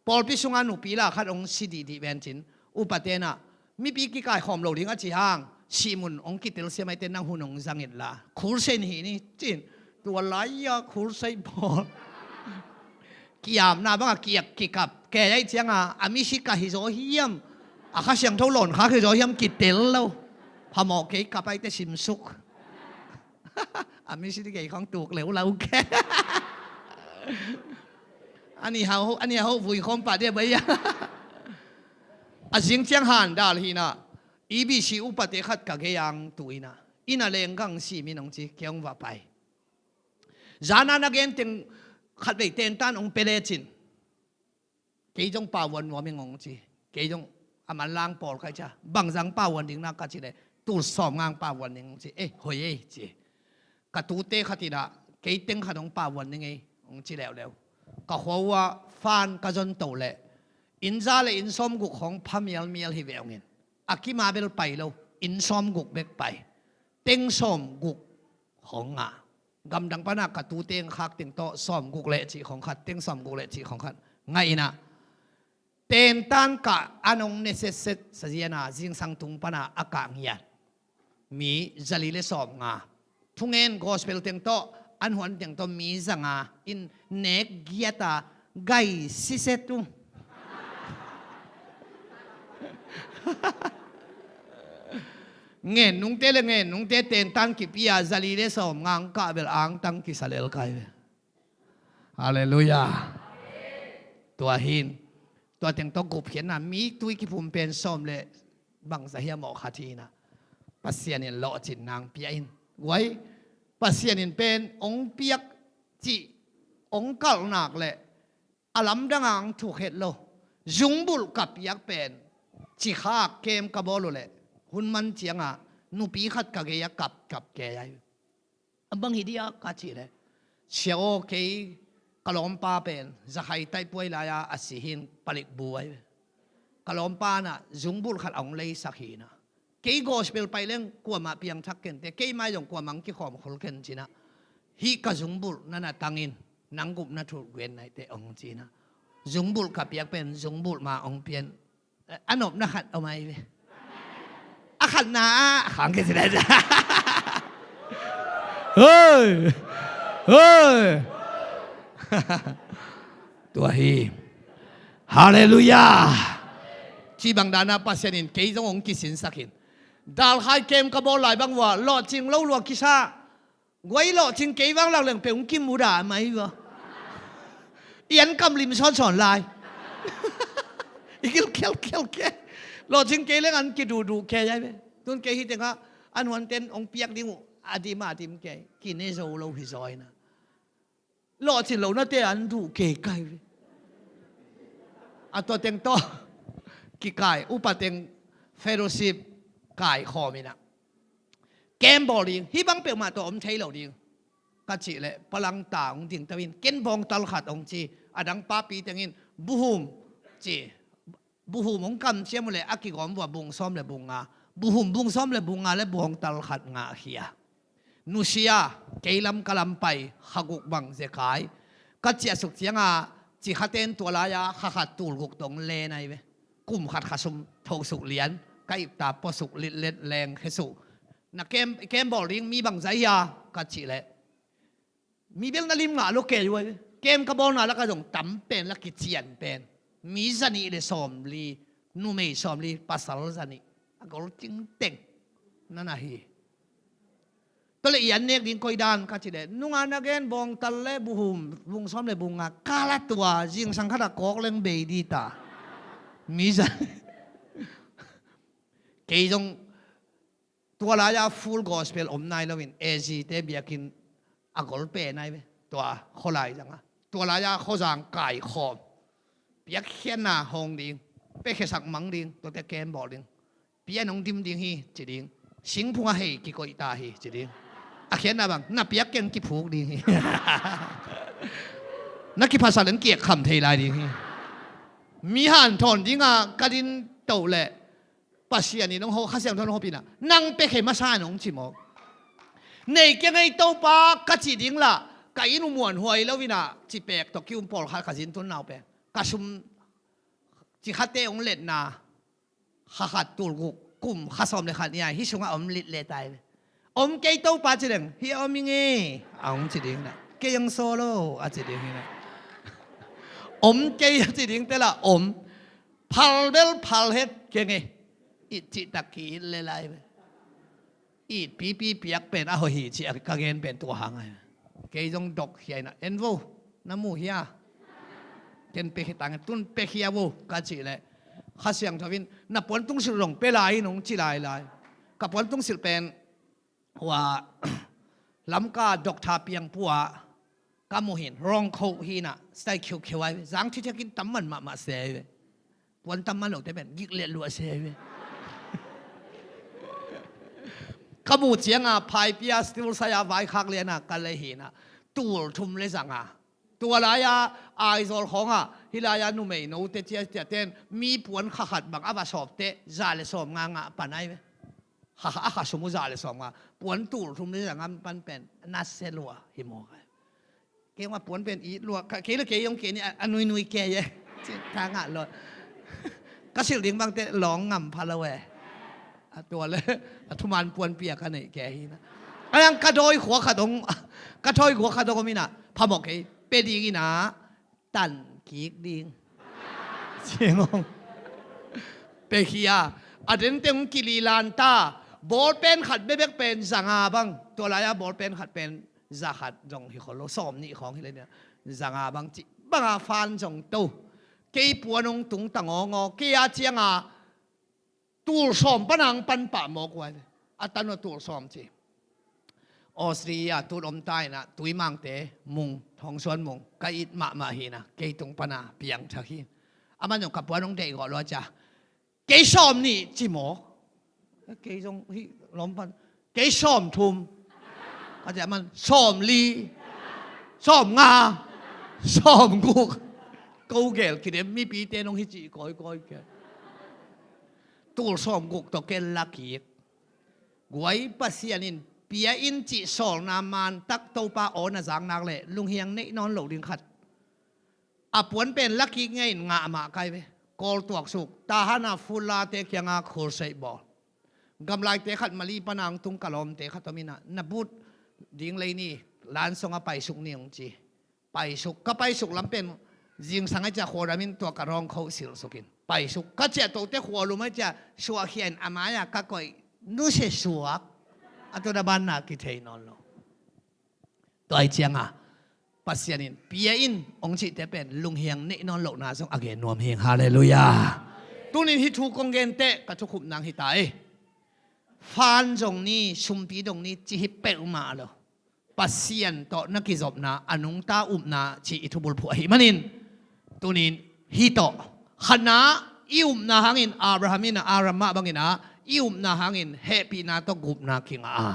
Pawlpi sunga nupi la khat hong si dihdih ven cin upate na mipi kikai khawm lo ding a ci hang sihmun hong kitel siamaite nang hun hong zangin la khulsen hi ni cin. Tua laia khulsei pawl kiamna banga kiak kikap kei aih cianga a misi ka hi zaw hiam? A Kha Siangtho lawn khak hi zaw hiam? Kitel lo. Phamawh kei kap aite simsuk. A misi di kei khawng tuk leu lau ke. Ani hau, ani hau vui khawm pah dia bai a. A zing ciang han dal hina. E B C upate khat ka gei ang tu ina. Ina leng gang si min hong ci keong va pai. Zana na gen teng khatvei tentan hong pia lecin kei zong pau vuan nuam ing hong ci. Kei zong A manlang pawl kha hi cia, bangzah pavuan ding na ka cih leh, tul sawmnga pavuan ding ci, eh, hoih ei ci. Ka tute khat in ah, kei teng khat hong pavuan ding ei hong ci leuleu. Ka khua uh ah fan ka zon to leh, inn za le inn sawmguk hong pha mialmial hi ve hong in. A kim a bel pai lo, inn sawmguk bek pai. Teng sawmguk hong ngah. Gamdang pan ah ka tute hong khak teng tawh sawmguk le cih khong khat, teng sawmguk le cih khong khat ngah in ah, tentan kah an hong ne setset sa zian a, zingsang tung pan a a kah ngiat mi zali le sawmnga. Thungen gospel teng tawh, an huan teng tawh mi zanga in nek giat a gai siset uh. Ngen nungte le ngen nungte tentan kipia zali le sawmnga hong kah bel angtang kisa lel kai ve. Halleluiah. Tua hi in, tua teng tawh gupkhiatna, mi tui kiphum pen sawm le bangzah hiam aw khat hi in ah, Pasian in lawhcin nang pia in. Guai, Pasian in pen hong piak cih hong kalh nak leh a lamdang a hong thuk het lo. Zungbulh ka piak pen, cikha kem ka bawl uh leh, hun man ciang a nupi khat ka gei ah kap kap kei ai. A bang hi dia ka cih leh, sia aw, kei ka lawmpa pen zakhai taihpuai lai-a a si hi in, palik bu ai ve. Ka lawmpa in ah zungbulh khat a hong leisak hi in ah, kei gospel pai leng kuamah piangthak ken teh, kei mai zong kuamah hong kikhawm khol ken ci in ah, hih ka zungbulh na na tang in, nang gupna thu gen nai teh hong ci in ah, zungbulh ka piak pen zungbulh mah hong pia in. A nopna khat om ai ve. A khatna ah khang kei ci lai. Hoi! Hoi! Tua hi. Halleluiah. Cih bang dan a Pasian in kei zong hong kisinsak hi in. Dalkhai kem ka bawl lai bang uh ah lawhcing lo lua kisa. Guai, lawhcing kei vang lak leng peuh hong kimudah mai uh a, i an kam lim sawnsawn lai. I gil khialkhial kei. Lawhcing kei leng an kiduhduh kei ai ve. Tun kei hi teng ah an huanten hong piak ding uh a dim a dim kei, kine zo lo hi zaw in ah. Lawhcin lo nate an duh kei kai ve. A tua teng tawh kikai, upa teng fellowship kaikhawm in ah, kem bawl ding, hih bang peuhmah tawh om thei lo ding ka cih leh, palangta hong dingto in, ken bawngtal khat hong ci, a dang papi teng in buhum ci. Buhum hong kamciam uh leh a kigawm uh a bung sawm le bung nga. Buhum bung sawm le bung nga le bawngtal khat ngah khia. Nusia, kei lam ka lam pai, kha guk bang zekai. Ka ciahsuk ciang a, cikhaten tua lai-a kha khat tul guk tawh hong len ai ve. Kum khat khasum thosuk lian, ka ipta puasuk litlet leng khesuk. Na kem, kem bawl ding mi bangzah hia ka cih leh, mi bel na lim ngah lo kei uh ai ve. Kem ka bawlna lakah zong tam pen, la kician pen, mi zanih le sawmli, numei sawmli, pasal zanih. A gol tingteng na na hi. Tua leh i an nek ding koi dan ka cih leh, nunga na gen bawngtal le buhum, bung sawm le bung nga, ka la tua, zingsang khat a kawk leng bei dih ta. Mi zanih. Kei zong tua lai-a Full Gospel om nai lo in, A Z te biakinn a gol pen ai ve. Tua khualai zang a, tua lai-a khuazang kaikhawm, piakkhiatna hong ding, piakkhiatsak mang ding, tuate kem bawl ding. Pian hong dim ding hi ci ding. Singphung a hei kikoih ta hi ci ding. A khiatna bang, na piak keng kiphuk ding hi. Na kiphasak leng kiekkham thei lai ding hi. Mi hanthawn ding a ka din toh leh, Pasian in hong ho, Kha Siangtho in hong hopih in ah, nang piakhia masa in hong ci mawk. Nei keng ei Topa ka cih ding lah, ka inn uh muanhuai lo in ah, cipek tawh ki-um pawlkhat ka zin tun nau pen. Ka sum cikhate hong letna, kha khat tul guk, kum kha sawm le khat ni a, hih sungah om litlet ai ve. Om kei Topa ci leng, hih a om ing e, a hong ci ding in ah. Kei hong sawl lo a ci ding in ah. Om kei a ci ding te lah om. Phal bel phal het keng e. It cihtak ki-it le lai ve. It pipi piak pen a hoih hi ci a ka gen pen tua hang ai. Kei zong dok hiai na, en vo, na mu hia? Ken pia khia tang, tun pia khia vo ka cih leh, Kha Siangtho in, na puantung silh zong pia lai in hong ci lailai. Ka puantung silh pen, hua, Lamka Doctor Piangpu ah ka mu hi in, wrong coat hi in ah, style khiukheu ai ve, zang thithiak in tam man mahmah se ai ve. Puan tam man lote pen gik liat luah se ve. Ka muh cianga phaipia stool sai-a vaikhak liana ka lei hina tul thum le zanga. Tua lai-a Aizawl khawngah hih lai-a numei note ciaciaten mi puan kha khat bang a va sawpte za le sawm nga ngah pan ai ve. Kha, a kha sum uh za le sawm nga, puan tul thum le zanga pan pen na se lua hi maw kai. Kei ma puan pen it lua, kei le kei zong kei ni a nuinui kei e. Ci tha ngah lua. Ka silh ding bangte lawng ngam pha lo e. A tua le a thuman puan pia ka neih kei hi na. A yang ka dawi khua khat dong, ka dawi khua khat dong om hi na, phamawh kei, pe ding hi na, tan kik ding. Ciang ong. Pe khia, a dente ong kililan ta, bawlpen khat bebek pen zanga bang, tua lai-a bawlpen khat pen za khat zong hi khol lo, sawm nih khawng hi le nia, zanga bang cih banga fan zong to. Kei puan hong tung ta ngawngaw, kei a cianga tul sawm panang pan pah mawk uai ve. A tan uh a tul sawm ci. Australia tut om ta inah Tuimangte Mung, Thawngsuan Mung, ka it mahmah hi na, kei tung pana piangthak hi. Aman zong ka puan hong deih gawh lua cia. Kei sawm nih ci maw? Kei zong hih lawm pan, kei sawm thum. Ka ciah man sawm li, sawm nga, sawm guk. Ko gel kidem mipite nong hi cih kawikawi kia. Tul sawm guk tawh ken la kik. Guai Pasian in pia in cih sawlna mantak Topa aw na zaknak le lunghiang neih nawn lo ding khat. A puan pen lakik ngei in ngah mah kai ve. Kawl tuaksuk, tahana fulate kianga khulseih bawl. Gamlaite khat Mali pana ang tung ka lawmte khat om inah, na but ding lei ni, lansonga paisuk ni ong ci. Paisuk, ka paisuk lam pen zingsang a cia khuaram in tua ka rawng khoh silhsukin. Paisuk, ka ciah tote khualum a cia suahkhia in a mai-a ka koih nusia suak. A tuna banna kithei nawn lo. Tua ai cianga Pasian in pia in ong cihte pen lunghiang neih nawn lohna zong a gen nuam hing. Halleluiah. Tunin hih thu kong genteh ka thukhupnang hita ei. Fan zong ni, sumpi dong ni ci hi peuhmah lo. Pasian tawh na kizopna, a nungta upna ci i thubulphuh ahi manin, tunin hih tawh khatna, i upna hangin Abraham in a Abraham mah bangin a i upna hangin hehpihna tawh gupna kingah a,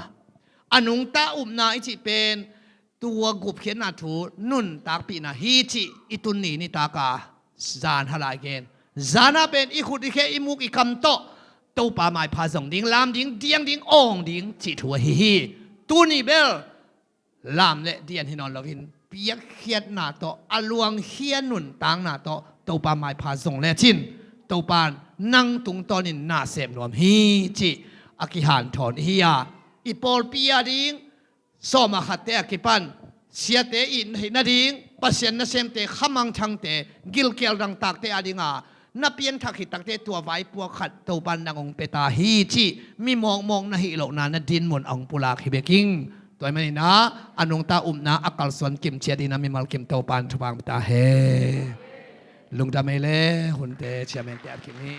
a nungta upna i cih pen tua gupkhiatna thu nuntakpihna hi cih i tun ni nitaka zan halai gen. Zana pen i khut i khe i muk i kam tawh Topa maipha zong ding, lam ding, diang ding, awng ding cih thu ahi hi. Tuni bel lam le dian hi nawn loin piakkhiatna tawh, a luangkhia nuntakna tawh Topa maipha zong lecin Topa in nang tungtawnin na sem nuam hi cih a kihanthawn hi a, i pawlpi a ding sawm a khatte a kipan siate i theih nading, Pasian nasemte khamangthangte, gilkial dangtakte a dinga na pianthak hi takte tua vaipuak khat Topa in nang hong pia ta hi cih mi mawkmawk na hih lohna na dinmun a hong pulak hi beking. Tua ahih manin a nungta upna a kalsuan kimciat dingin a mimal kim Topa in thupha hong pia ta hen. Lungdam ei le, hunte ciamente a kim hi.